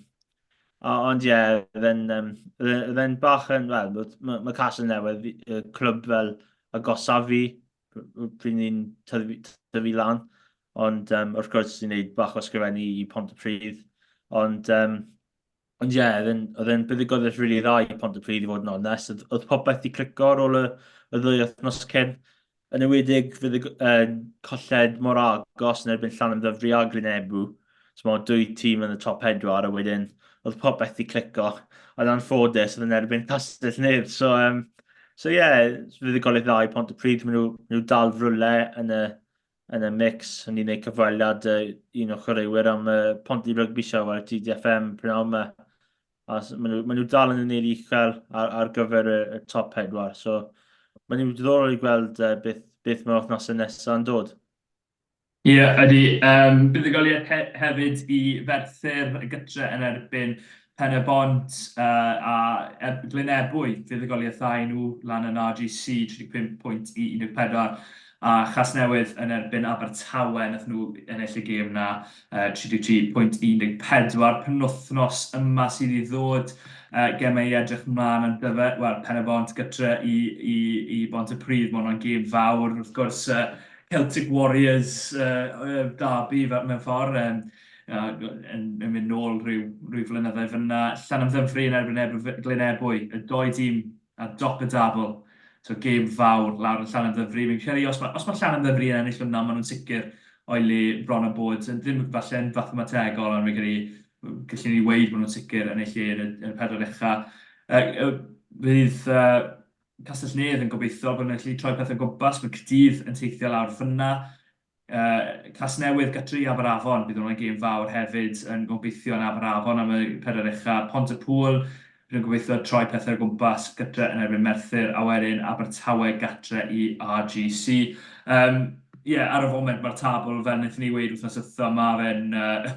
ond ie, yeah, oedd e'n um, oedd e'n bach yn, wel, mae ma Castle Newydd, y clwb fel agosaf fi, pryd ni'n tyfu, tyfu lan. Ond um, wrth gwrs, ni'n gwneud bach o ysgrifennu i Pontypridd. Ond um, Ond ie, yeah, oedd e'n buddugoliaeth rili really dda i Pontypridd i fod yn onest. Oedd, oedd popeth i clico ar ôl y, y ddwy wythnos cyn. Yn enwedig fydd y uh, colled mor agos yn erbyn Llanymddyfri a Glynebw. So mae dwy tîm yn y top pedwar a wedyn oedd popeth i clico. Ond anffodus oedd yn erbyn Castell Nedd. So, um, so ie, yeah, fuddugoliaeth dda i Pontypridd. Maen nhw, nhw dal rwle yn y, yn y mix. O'n i'n gwneud cyfweliad uh, un o chwaraewyr am y uh, Ponty Rugby Show ar TDFM prynhawn yma. A maen nhw, maen nhw dal yn y neud uchel ar, ar gyfer y, y top pedwar. So, maen nhw'n diddorol i gweld uh, beth, beth mae'r wythnosau nesaf yn dod. Ie, yeah, ydy. Um, buddugoliaeth he hefyd i Ferthyr y gytre yn erbyn Pen y Bont uh, a er, Glynebwy, fuddugoliaeth dda i nhw lan yn RGC, 35 pwynt i 14. A Chasnewydd yn erbyn Abertawe, nath nhw ennill y gêm na, uh, 33.14. Penwythnos yma sydd i ddod, uh, gemau i edrych mlaen yn dyfe, wel, Pen y Bont gytre i, i, i Bont y Pryd, mae hwnna'n gêm fawr, wrth gwrs, uh, Celtic Warriors uh, uh, derby mewn ffordd, um, yn, yn mynd nôl rhyw, rhyw flynyddoedd fyna. Llanymddyfri yn erbyn Ebr, Glyn Ebwy, y doi dîm ar dop y dabl. So gêm fawr lawr yn Llanymddyfri. Fi'n credu os mae, os mae Llanymddyfri yn ennill hwnna, maen nhw'n sicr o'i le bron a bod. Ddim falle'n fathemategol, ond fi'n credu gallwn ni weud bod nhw'n sicr yn eu lle yn y, yn y pedwar ucha. Uh, fydd uh, Castell Nedd yn gobeithio bod nhw'n gallu troi pethau gwmpas. Mae Caerdydd yn teithio lawr fyna. Uh, Casnewydd gytre i Aberafon, bydd hwnna'n gêm fawr hefyd yn gobeithio yn Aberafon am y pedwar ucha. Pont-y-pŵl, bydd yn gobeithio troi pethau o gwmpas gytre yn erbyn Merthyr, a wedyn Abertawe gatre i RGC. Um, yeah, ar y foment mae'r tabl, fel wnaethon ni weud wythnos dwytha, mae fe'n uh,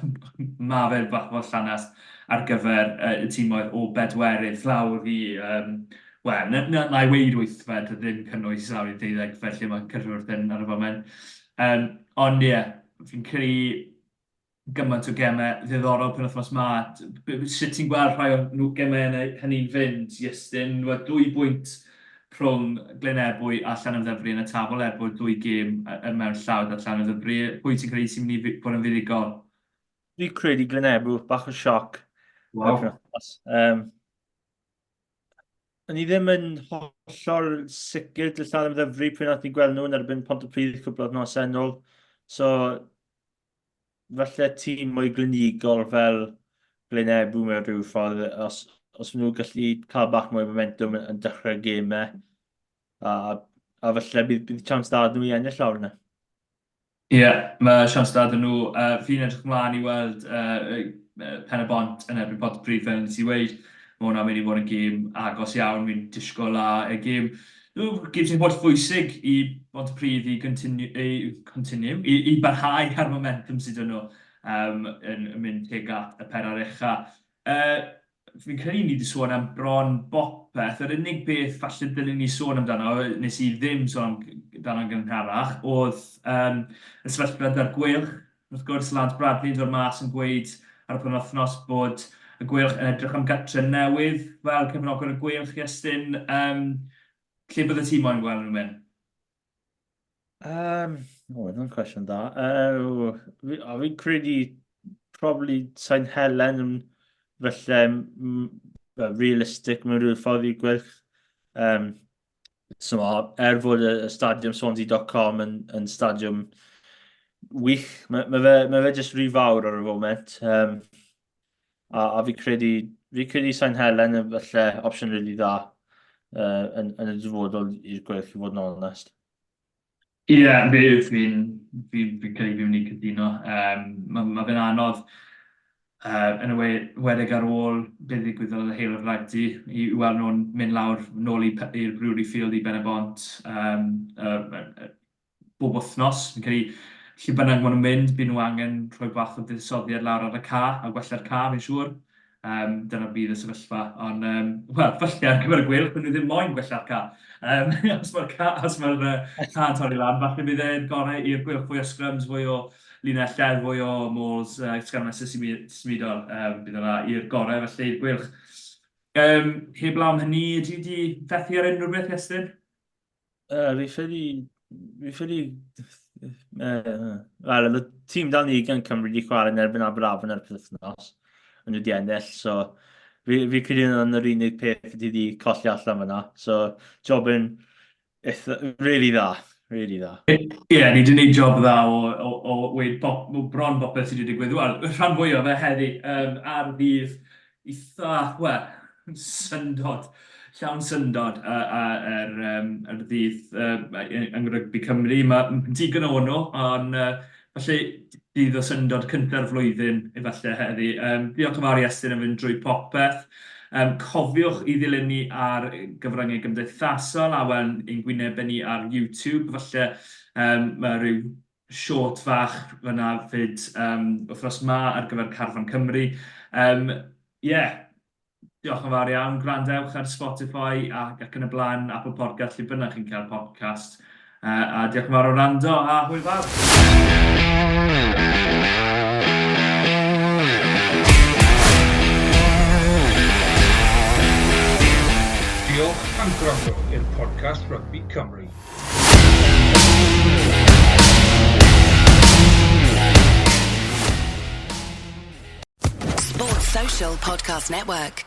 ma fe'n bach o llanast ar gyfer uh, y timoedd o bedwerydd lawr i um, Wel, na, na, na i weud wythfed, ddim cynnwys lawr i ddeuddegfed lle mae Caerfyrddin ar y foment. Um, ond ie, yeah, fi'n credu gymaint o gemau ddiddorol penwythnos ma. Sut ti'n gweld rhai o'r nhw gemau hynny'n fynd, Iestyn? Wel, dwy bwynt rhwng Glynebwy a Llanymddyfri yn y tabl er bod dwy gêm mewn llaw 'da Llanymddyfri. Pwy ti'n credu sy'n mynd i fod yn fuddugol? Fi'n credu Glynebwy, bach o sioc. Wow. Um, O'n i ddim yn hollol sicr dy Llanymddyfri pryd nath ni gweld nhw yn erbyn Pontypridd cwpl o wythnosau yn ôl. So, falle tîm mwy glinigol fel Glynebw mewn rhyw ffordd, os, os maen nhw'n gallu cael bach mwy o momentum yn, yn dechrau'r gemau, a, a falle bydd, bydd chance da nhw i ennill lawr yna. Ie, yeah, mae siawns da 'da nhw. Uh, fi'n edrych ymlaen i weld uh, Pen y Bont yn erbyn Pontypridd fel nes i weud. Mae hwnna'n mynd i fod yn gêm agos iawn. Fi'n disgwyl a y gêm, gêm sy'n holl bwysig i Pontypridd i continue, i, continue, i, i barhau ar momentum sydd 'da nhw um, yn, yn mynd tuag at y pedair ucha. Uh, fi'n credu ni wedi sôn am bron bopeth. Yr unig beth falle dylen ni sôn amdano, nes i ddim sôn amdano'n gynharach, oedd um, y sefyllfa da'r Gweilch. Wrth gwrs, Lance Bradley yn dod mas yn gweud ar y penwythnos bod y Gweilch yn edrych am gartre newydd fel cefnogwr y Gweilch, Iestyn. Um, lle bydde ti moyn gweld nhw'n mynd? Um, o, yna'n cwestiwn da. Uh, fi, o, fi'n credu probably Sain Helen yn falle realistic mewn rhyw ffordd i Gweilch. Um, So, er fod y, y stadiwm Swansea.com yn, yn stadiwm wych, mae, mae, fe, mae fe jyst rhy fawr ar y foment. Um, a, a fi credu, fi credu Sain Helen yn falle opsiwn rili dda uh, yn, yn y dyfodol i'r Gweilch i fod yn onest. Ie, yeah, fi, fi'n fi, fi credu fi'n mynd i cytuno. Um, mae ma fe'n anodd uh, yn enwedig ar ôl beth ddigwyddodd yn y Hale of Ragdy, i weld nhw'n mynd lawr nôl i'r Brewery Field i Ben-y-bont um, uh, bob wythnos. Fi'n credu lle bynnag maen nhw'n mynd, byd nhw angen rhoi bach o fuddsoddiad lawr ar y ca a gwella'r ca, fi'n siŵr. Um, dyna bydd y sefyllfa. Ond, um, wel, falle ar gyfer y Gweilch, bydd nhw ddim moyn gwella'r ca. Um, os mae'r ca, os mae'r uh, ca yn torri lan, falle bydd e'n gorau i'r Gweilch fwy o scrums, fwy o linellau, fwy o mauls, sgarmesau symudol. Um, bydd hwnna i'r gorau felly i'r Gweilch. Um, heblaw am hynny, ydw i wedi fethu ar unrhyw beth, Iestyn? Fi ffili... Fi ffili... Wel, oedd y tîm dan ugain Cymru wedi chwarae yn erbyn Aberafan ar y penwythnos. O'n nhw wedi ennill, so fi, fi credu yn yr unig peth wedi wedi colli allan fyna. So, job yn eitha, really dda, really dda. Ie, yeah, ni wedi gwneud job dda o, o, o weud bop, bron bopeth sydd wedi digwydd. Wel, rhan fwyaf fe heddi um, ar ddydd eitha, wel, syndod, llawn syndod ar, um, ar ddydd yng Ngrygbi Cymru. Mae digon o nhw, ond falle dydd o syndod cynta'r flwyddyn efallai heddi. Um, diolch yn fawr i Estyn am fynd drwy popeth. Um, cofiwch i ddilyn ni ar gyfryngau gymdeithasol a wel ein gwynebau ni ar YouTube. Falle um, mae rhyw short fach fyna fyd um, wythnos ma ar gyfer Carfan Cymru. Um, yeah, diolch yn fawr iawn. Gwrandewch ar Spotify ac, ac yn y blaen, Apple Podcast, lle bynnag chi'n cael podcast. A diolch yn fawr o wrando a hwyl fawr. Diolch am gwrando i'r podcast Rygbi Cymru. Sports Social Podcast Network.